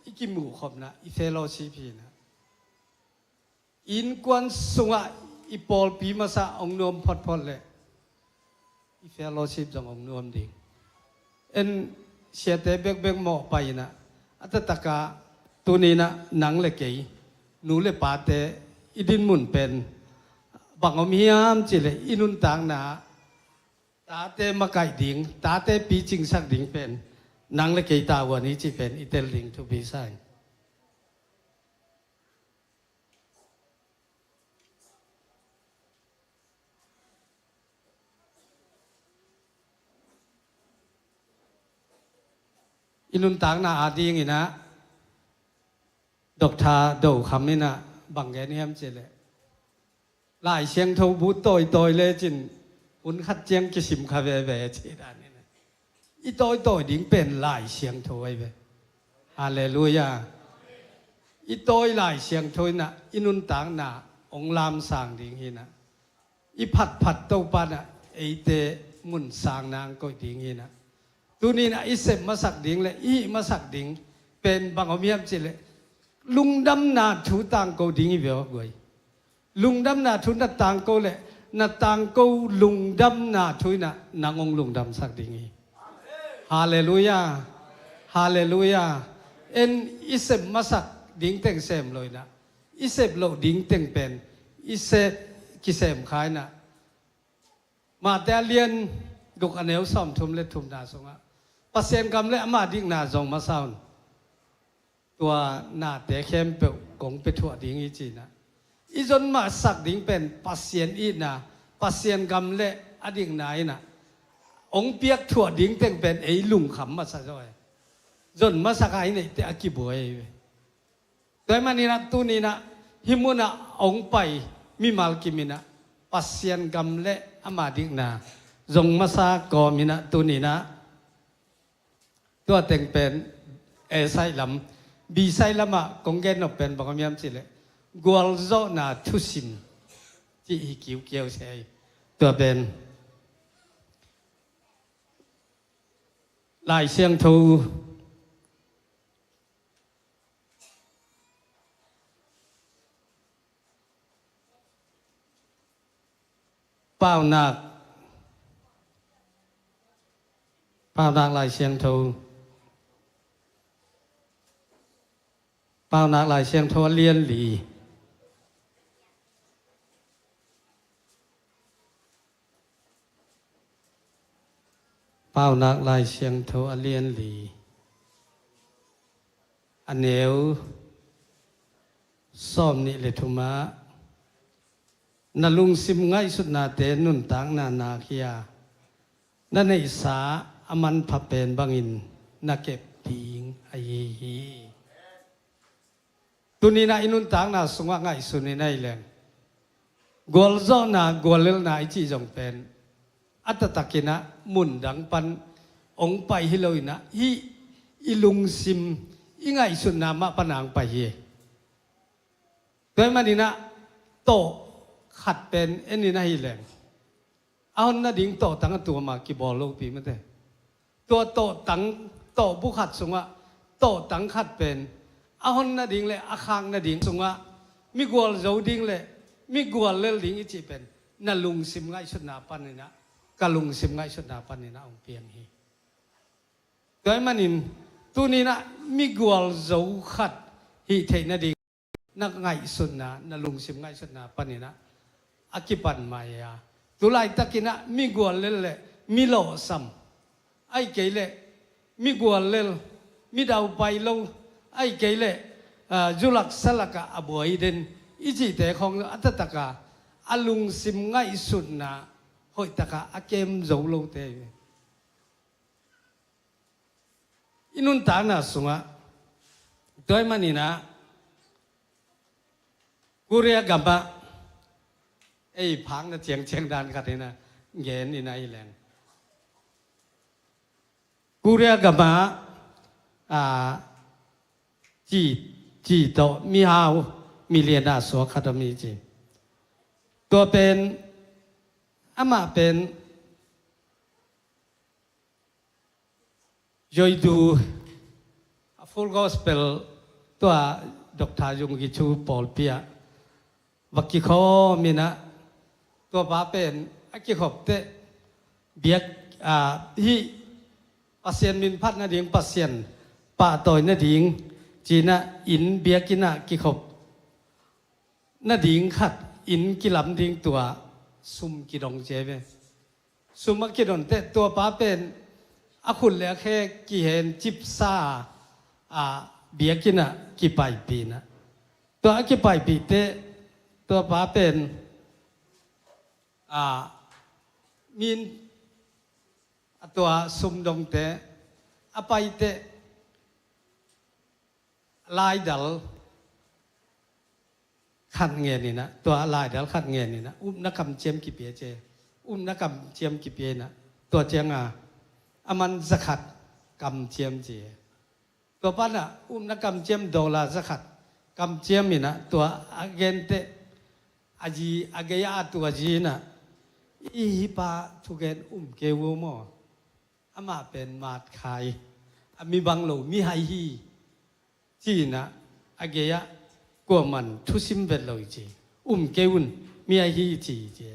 i kimuhkhopna, i fellowship hi na. Innkuan sungah i pawlpi masa hong nuam photphot leh i fellowship zong hong nuam ding. En, siate bekbek mawh pai inah, a taktakah tuni inah nang le kei, nu le pate i dinmun pen bang om hiam cih leh i nuntakna tate makaih ding, tate picingsak ding pen nang le kei tavuan hi cih pen i tel ding thupi sa ing. I nuntakna ading inah Doctor Do Kham inah bang gen hiam cih leh, Lai Siangtho bu tawitawi lecin hun khat ciang kisim kha veve ci dan inah. I tawitawi ding pen Lai Siangtho ahi ve. Halleluiah. I tawi Lai Siangtho inah i nuntakna hong lamsang ding hi inah, i phatphat Topa inah eite mun sang nang koih ding hi inah. Tuni inah i sep masak ding le i hih masak ding pen bang om hiam cih leh lungdamna thu tangko ding hi ve aw guai. Lungdamna thu na tangko leh na tangko lungdamna thu inah nang hong lungdamsak ding hi. Halleluiah. Halleluiah. En, i sep masak ding teng sem lo inah, i sep loh ding teng pen i sep kisem kha inah. Mate a lian guk a neu sawmthum le thumna sungah, Pasian gam le ama dikna zong masa un, tua nate khempeuh kong piathuah ding hi ci inah. I zon masak ding pen Pasian itna, Pasian gam le a dikna inah hong piakthuah ding teng pen ei lungkham masa zaw e. Zon masak a i neihte a kibuai ahi ve. Tua ahih manin ah tuni inah hih munah hong pai mimal kim inah Pasian gam le ama dikna zong masa kawm inah tuni inah tua teng pen A side lam, B side lamah kong gen nop pen bang om hiam cih leh gualzawhna thusim cih hi kiukiau se ahi. Tua pen Lai Siangtho Paunak, Paunak Lai Siangtho, Paunak Lai Siangtho a lian li. Paunak Lai Siangtho a lian li, a neu sawmnih le thumah, na lungsim ngaihsutnate nuntakna nak hi a, na neihsa a manpha pen bangin na kep ding ahi hi. Tuni inah i nuntakna sungah ngaihsun inah hi leng, gualzawhna, guallelhna i cih zong pen a taktak inah mundang pan hong pai hi lo inah, hih i lungsim, i ngaihsutna mah pan hong pai hi. Tua ahih manin ah tawh khat pen en inah hi leng, a hon nading tawhtang a tuam a kibawl lopi mate. Tua tawhtang, tawhbu khat sungah tawhtang khat pen a hon nading le a khak nading sungah mi gualzo ding le mi guallel ding i cih pen na lungsim ngaihsutna panin ah, ka lungsim ngaihsutna panin ah hong piang hi. Tua ahih manin tuni inah mi gualzo khat hih theih nading na ngaihsutna, na lungsim ngaihsutna panin ah a kipan mai a, tu laitakin ah mi guallel le mi lawhsam, ahih kei leh mi guallel, mi daupai lo, ahih kei leh, ah, zulak salak ah a buai den i cihte khawng a taktak a, a lungsim ngaihsutna hoihtak a a kem zo lote hi ve. I nuntakna sungah, tua ahih manin ah Korea gamah ei phakna ciangciang dan khat hi inah gen inah hi leng, Korea gamah, ah, ci, ci tawh mihau milian a suak khat om hi ci. Tua pen, amah pen Yoidu, a Full Gospel, tua Doctor Yonggi Cho pawlpi ah va kikhawm in ah, tua pa pen a kikhop teh biak, ah, hih Pasian min phat nading, Pasian pahtawi nading ci-in ah inn biakinn ah kikhop nading khat, inn kilam ding tua sum kidong ci ve. Sum a kidon teh tua pa pen a khut le a khe kihen cipsa a, biakinn ah kipaipih in ah, tua a kipaipih teh tua pa pen, a, min a tua sum dongte a pai teh laidal khat ngen in ah, tua laidal khat ngen in ah, upna kamciam kipia ci. Upna kamciam kipia in ah, tua ciang a, a man za khat kamciam ci. Tua pan ah upna kamciam dollar za khat kamciam in ah, tua a gen teh a zi, a gei a tua zi in ah, "I hih pa thugen um kei un maw? Amah pen matkhai, a mi bang lo, mihai hi," ci in ah, a gei ah kuaman thusim vet lo hi ci. "Um kei un, mihai hi," ci ci.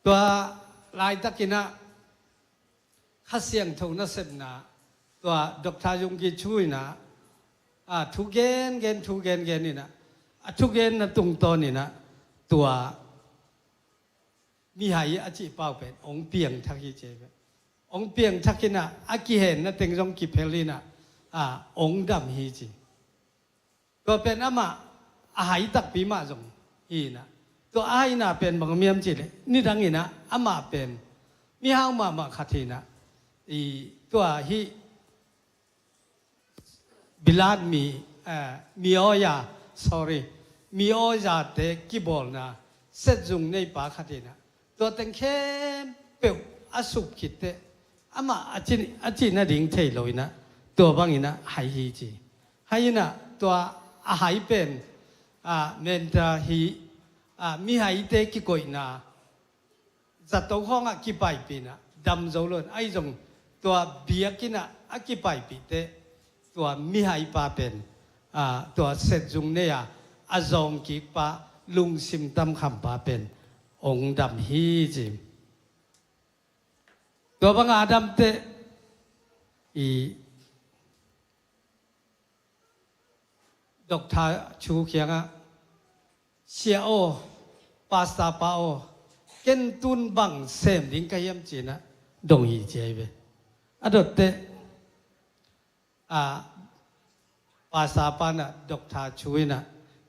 Tua laitak in ah Kha Siangtho nasepna tua Doctor Yonggi Cho in ah, a, thu gen gen, thu gen gen in ah, a thugenna tungtawn in ah tua mihai a cih pa uh pen hong piangthak hi ci ve. Hong piangthak in ah, a kihenna teng zong kiphel in ah, a, hong dam hi ci. Tua pen amah a hai takpi mah zong hi in ah, tua a haina pen bang om hiam cih leh, nidang in ah amah pen mihau mahmah khat hi in ah, i, tua hih Bilat mi, eh, mi awi a, sorry, mi awi zate kibawlna setzung neipa khat hi in ah, tua teng khempeuh a sup khit teh amah a cih, a cih nading thei lo in ah, tua bang in ah hai hi ci. Hai in ah tua a hai pen, a, mental hi, a, mihaite kikoihna zato khawng ah kipaipih in ah dam zo lo in, ahi zong tua biakinn ah a kipaipih teh tua mihai pa pen, a, tua setzung nei a, a zawngkik pa, lungsim tamkham pa pen hong dam hi ci. Tua bang a dam teh, i, Doctor Cho kiangah, "Sia aw, Pastor pa aw, ken tun bang sem ding ka hiam?" ci in ah dong hi ci hi ve. A dot teh, a, Pastor pa in ah, Doctor Cho in ah,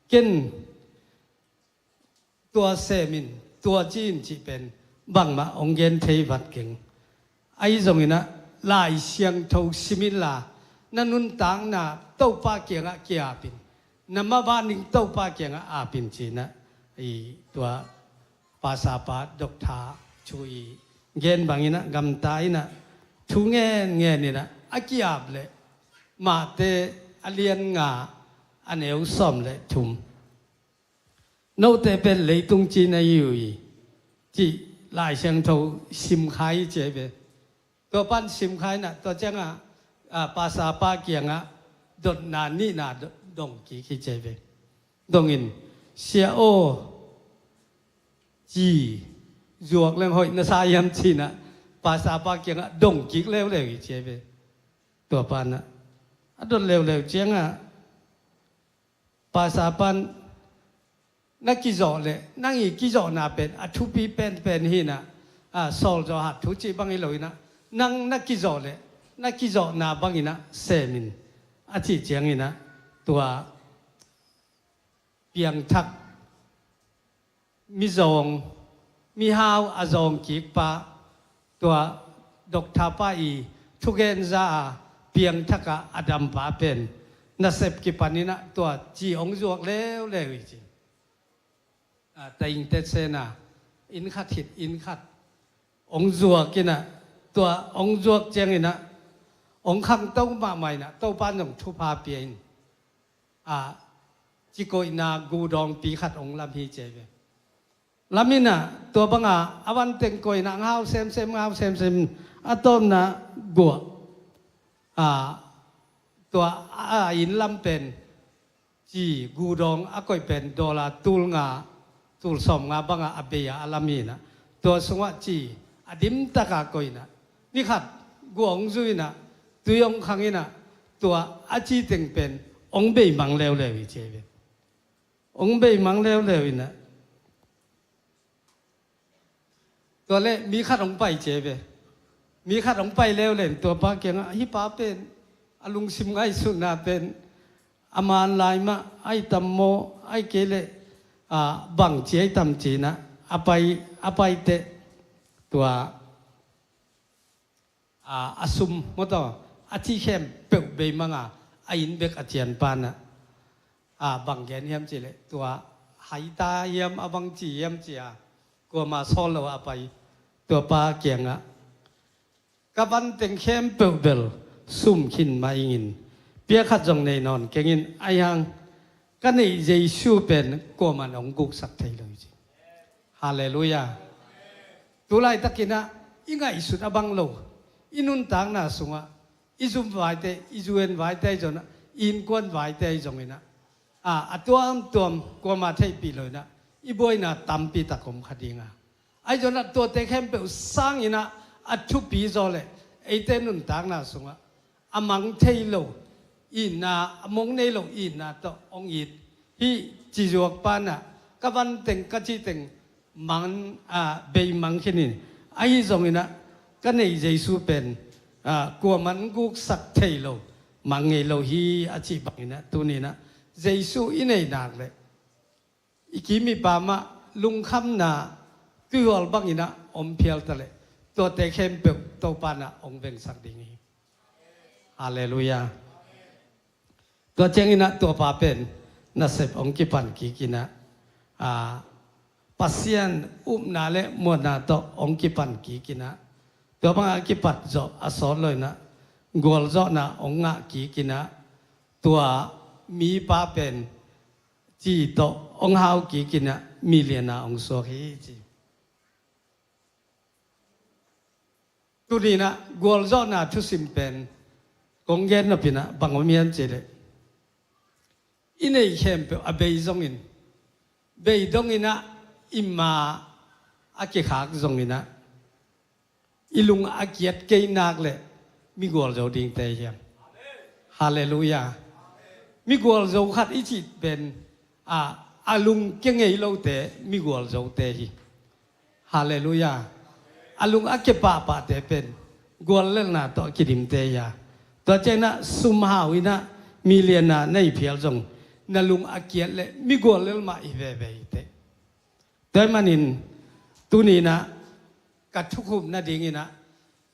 "Ken tua sem in, tua ci in," cih pen bangmah hong gen thei vat keng. Ahi zong in ah, "Lai Siangtho sim inla, na nuntakna Topa kiangah ki-ap in, na maban ding Topa kiangah ap in," ci in ah, i, tua Pastor pa Doctor Cho i gen bang in ah gamta in ah, thu ngen ngen in ah, a ki-ap leh Matthai a lian nga, a neu sawm le thum, "Note pen leitung ci na hi uh hi," cih Lai Siangtho simkhia hi ci hi ve. Tua pan simkhia in ah, tua ciangah, a, Pastor pa kiangah dotna nihna do-, dong kik hi ci hi ve. Dong in, "Sia aw, ci zuak leng hoih na sa hiam?" ci in ah Pastor pa kiangah dong kik leuleu hi ci hi ve. Tua pan ah, a dot leuleu ciangah, Pastor pan, "Na kizawh leh, nang i kizawhna pen a thupi penpen hi in ah, a, sawlzawh hat thu cih bang hi lo in ah, nang na kizawh leh, na kizawhna bang in ah sem in," a cih ciang in ah, tua piangthak, mizawng, mihau a zawngkik pa, tua Doctor pa i thugenza a piangthak a a dam pa pen nasep kipan in ah tua ci hong zuak leuleu hi ci. A, taing tet sena, inn khat khit inn khat hong zuak in ah, tua hong zuak ciang in ah hong khangto mahmah in ah, Topa in zong thupha pia in, a, ci koihna gudawngpi khat hong lam hi ci ve. Lam inah tua banga a vanteng koihna ngau semsem, ngau semsem, a tawpna guah, a, tua a inn lam pen ci gudawng a koih pen dollar tul nga, tul sawm nga banga a bei a a lam inah, tua sungah ci a dimtaka koih inah, ni khat guah hong zu inah, tui hong khang inah, tua a ci teng pen hong bei mang leuleu hi ci ve. Hong bei mang leuleu inah, tua le mi khat hong pai ci ve. Mi khat hong pai leuleu in tua pa kiangah, hih pa pen a lungsim ngaihsutna pen a man lai mah ai tam maw, ai kei leh, a, bang ci ai tam ci inah a pai, a pai teh tua, a, a sum maw taw, a ci khempeuh bei manga a inn bek a cian pa inah, a, bang gen hiam ci leh tua haita hiam a bang ci hiam ci a, kuama sawl lo a pai, tua pa kiangah, ka vanteng khempeuh bel sum khin mah ingin, pia khat zong nei nawn kengin, ahi hang ka neih Jesu pen kuaman hong guksak thei lo hi ci. Halleluiah. Tulaitakinah i ngaihsut a bang lo, i nuntakna sungah, i zum vaite, i zu en vaite ahi zonah, i innkuan vaite ahi zonginah, a, a tuamtuam kuama theihpih lo inah i buaina tampi tak om kha dinga, ahi zonah tuate khempeuh sanginah a thupi zaw leh eite nuntakna sungah a mang thei lo itna, a mong nei lo itna tawh hong it. Hih cizuak pa inah ka vanteng, ka citeng mang, a, bei mang khin in, ahi zonginah ka neih Jesu pen, a, kuaman guksak thei lo, mang ngei lo hi a cih banginah tuninah Jesu i neih nak leh i kim i pam ah lungkhamna tuihual banginah om phial ta leh tuate khempeuh Topa inah hong vengsak ding hi. Halleluiah. Tua cianginah tua pa pen nasep hong kipan kikinah, a, Pasian upna le muanna tawh hong kipan kikinah, tua bangah kipat zawh a sawt lo inah gualzawhna hong ngah kikinah, tua mipa pen ci tawh hong hau kikinah milianna hong suak hi ci. Tuninah gualzawhna thusim pen kong gen nopinah bang om hiam ci leh, i neih khempeuh a bei zongin, bei donginah i ma a kikhak zonginah i lung a kiat kei nak leh mi gualzo dingte hiam? Halleluiah. Mi gualzo khat i cih pen, a, a lung kia ngei lote mi gualzote hi. Halleluiah. A lung a kia pahpahte pen guallelhna tawh a kidimte hi a, tua cianginah sum hau inah milianna nei phial zong na lung a kiat leh mi guallel mah hi veve hi teh. Tua ahih manin tuninah ka thukhupna dinginah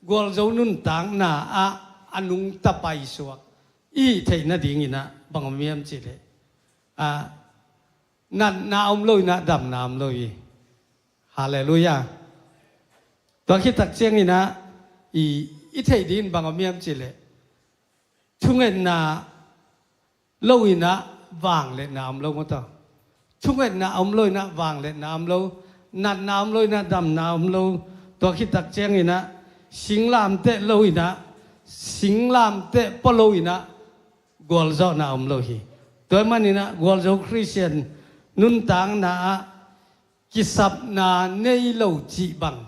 gualzo nuntakna ah a nungta paisuak i hih theih nadinginah bang om hiam ci leh, a, natna om lo inah damna om lo hi. Halleluiah. Tua khit tak cianginah i, i theih dingin bang om hiam ci leh, thungetna lo inah vangliatna om lo maw taw. Thungetna om lo inah vangliatna om lo, natna om lo inah damna om lo. Tua khit tak cianginah singlamteh lo inah, singlamteh pua lo inah gualzawhna om lo hi. Tua ahih maninah gualzo Khristian nuntakna ah kisapna nei lo cih bang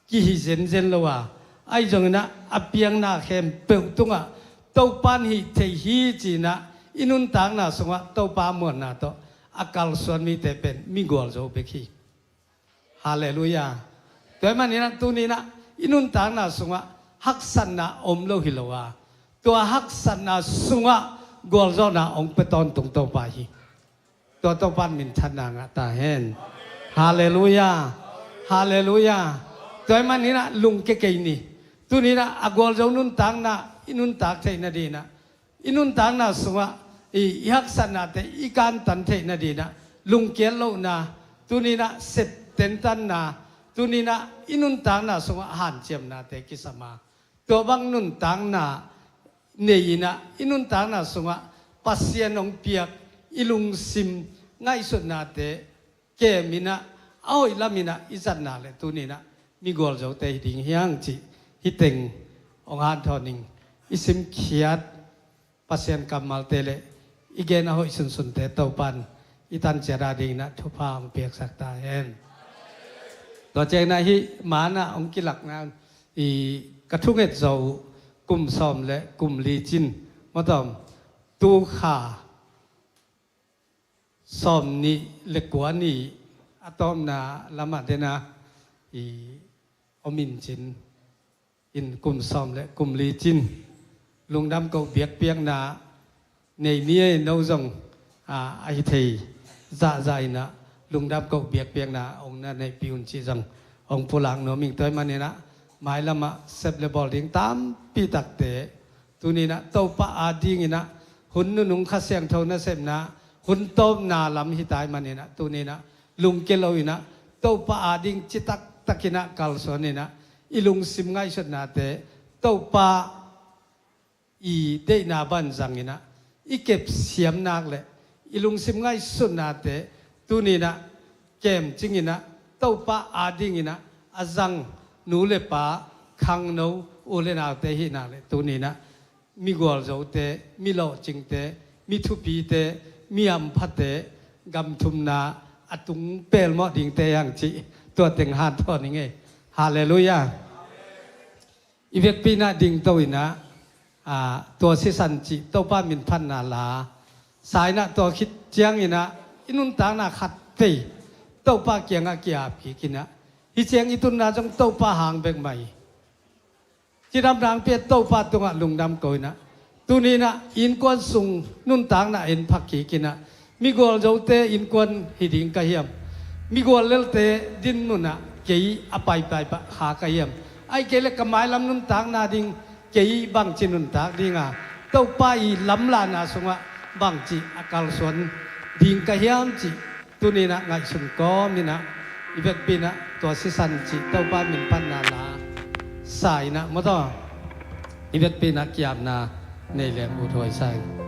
kihi zenzen lo a, ahi zonginah a piangna khempeuh tungah Topa in hih thei hi ci-inah i nuntakna sungah Topa muanna tawh a kalsuan mite pen mi gualzo bek hi. Halleluiah. Tua ahih maninah tuninah i nuntakna sungah haksatna om lo hi lo a, tua haksatna sungah gualzawhna hong pia tawntung Topa hi. Tua Topa in minthanna ngah ta hen. Halleluiah. Halleluiah. Tua ahih maninah lungkia kei ni. Tuninah a gualzo nuntakna i nuntak theih nadinah, i nuntakna sungah i, i haksatnate i kantan theih nadinah lungkiat lohna, tuninah sep tentanna, tuninah i nuntakna sungah hanciamnate kisam a, tua bang nuntakna nei inah i nuntakna sungah Pasian hong piak i lungsim ngaihsutnate kem in ah, a hoih lam in ah i zatna le tuni in ah migual zote hi ding hi hang cih hih teng hong hanthawn ing. I simkhiat Pasian kammalte le i gen a hoih sunsunte Topa'n i tan ciat a ding in ah thupha hong piaksak ta hen. Tua ciang in ah hih man ah hong kilakna i ka thunget zo uh kum sawm le kum li cin, maw tawm, tu kha sawm nih le kua ni a tawpna lamah den a i om in cin, in kum sawm le kum li cin lungdam koh biakpiakna nei ni ei, no zong a, a hi thei zahzah in ah lungdam koh biakpiakna hong na neihpih un cih zong hong pulak nuam ing. Tua ahih manin ah mailam ah sep le bawl ding tampi takte tuni in ah Topa a ding in ah hun nunung Kha Siangtho nasepna hun tawpna lam hi ta ahih manin ah tuni in ah lungkia lo in ah Topa a ding citak tak in ah kalsuan in ah i lungsim ngaihsutnate Topa i deihna bang zang in ah i kepsiam nak le i lungsim ngaihsutnate tuni in ah kemcing in ah Topa a ding in ah a zang nu le pa, khangno, u le naute hi nak le tuni in ah migual zote, mi lawhcingte, mi thupite, mi hamphate gam thumna a tung pelmawh dingte hi hang cih tua teng hanthawn ing ei. Halleluiah. I vekpi in ah dingto in ah, aa, tua sisan cih Topa min phatna la sa in ah tua khit ciang in ah i nuntakna khat vei Topa kiangah ki-ap kik in ah hih ciang i tunna zong Topa hang bek mah hi. Cidamna hong pia Topa tungah lungdam ko in ah tuni in ah innkuan sung nuntakna en phak kik in ah migual zote innkuan hi ding ka hiam? Migual lelte din mun ah kei a paipai pah kha ka hiam? Ahih kei leh ka mailam nuntakna ding kei bangci nuntak ding a, Topa i lamlahna sungah bangci a kalsuan ding ka hiam cih tuni in ah ngaihsun kawm in ah i vekpi in ah tua sisan cih Topa min phatna la sa in ah maw tawh i vekpi in ah ki-apna nei leng ut huai sa ing.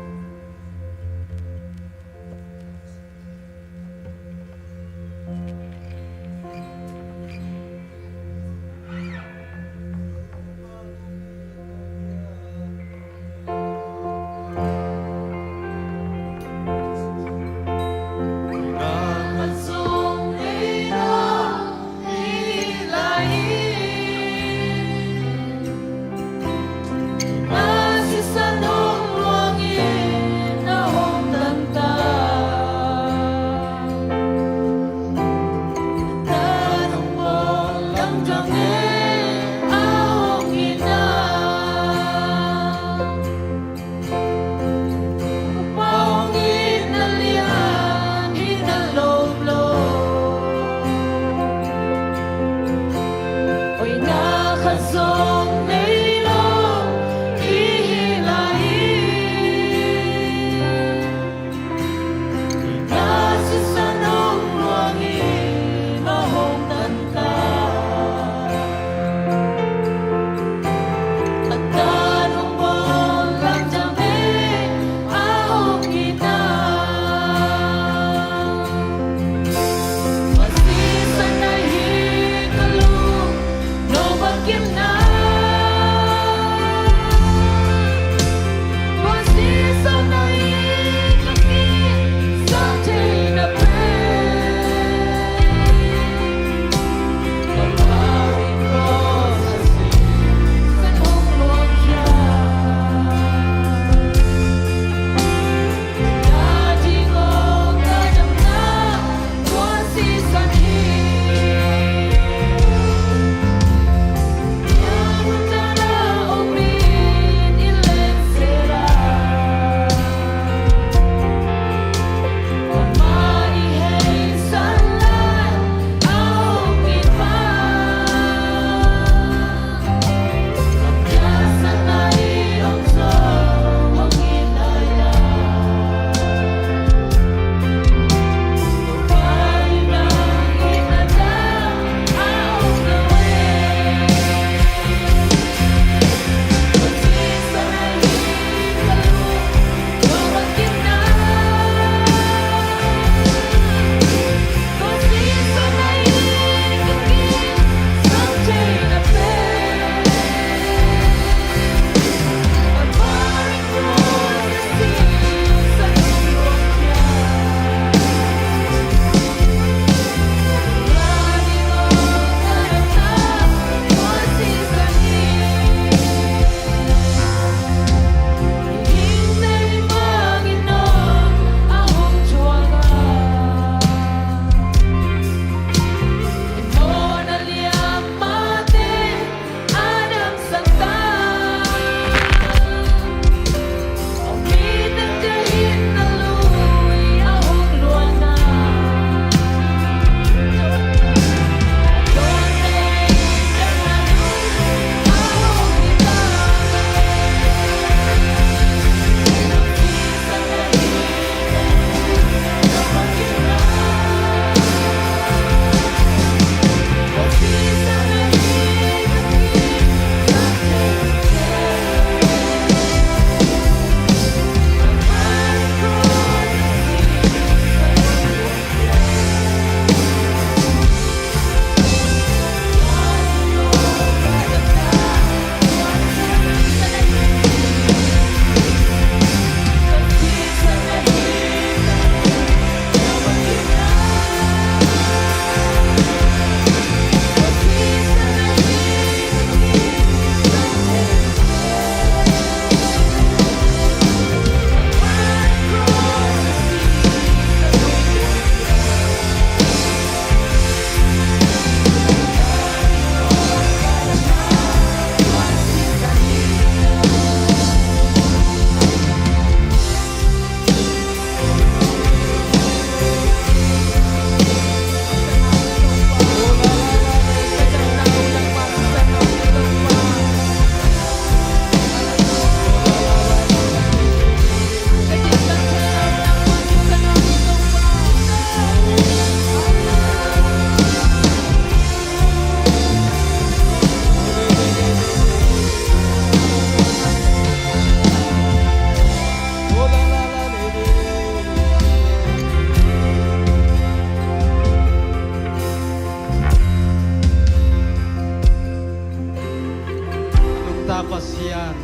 Ta Pasian,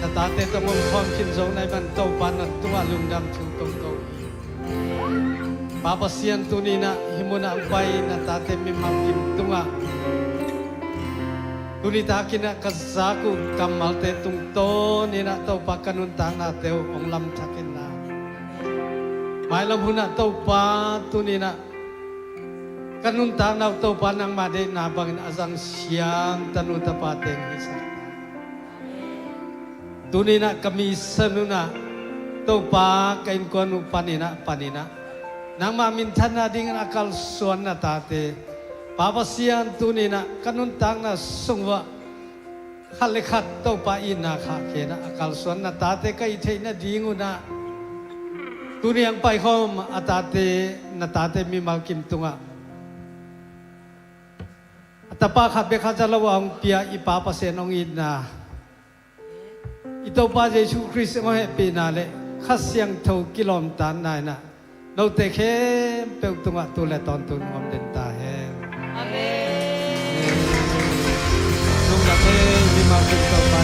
na tate tawh om khawm khin zo na hih man Topa na tungah lungdam thu kong ko hi. Pa Pasian, tuni inah hih munah hong pai na tate mimal kim tungah tuni takinah ka zak uh kammalte tungtawninah Topa ka nuntaknate uh hong lamthak inla, mailam hunah Topa tuninah ka nuntakna uh Topa nangmah deihna bangin a zang siam tanu tapa teng hi sa. Tuninah ka mission unah Topa ka innkuan uh paninah paninah nangmah minthanna dingin a kalsuan na tate, Pa Pasian, tuninah ka nuntakna sung uah khat le khat Topa itna khahkhenah a kalsuan na tate ka hih theih nadingunah tuni hong paikhawm a tate, na tate mimal kim tungah a tapa khat bek khat za lo a hong pia i Pa Pasian hong itna, i Topa Jesu Khrist hong hehpihna le Kha Siangtho kilawmtatna inah note khempeuh tungah tu le tawntung om den ta hen. Amen. Lungdam hen. Mimal kim Topa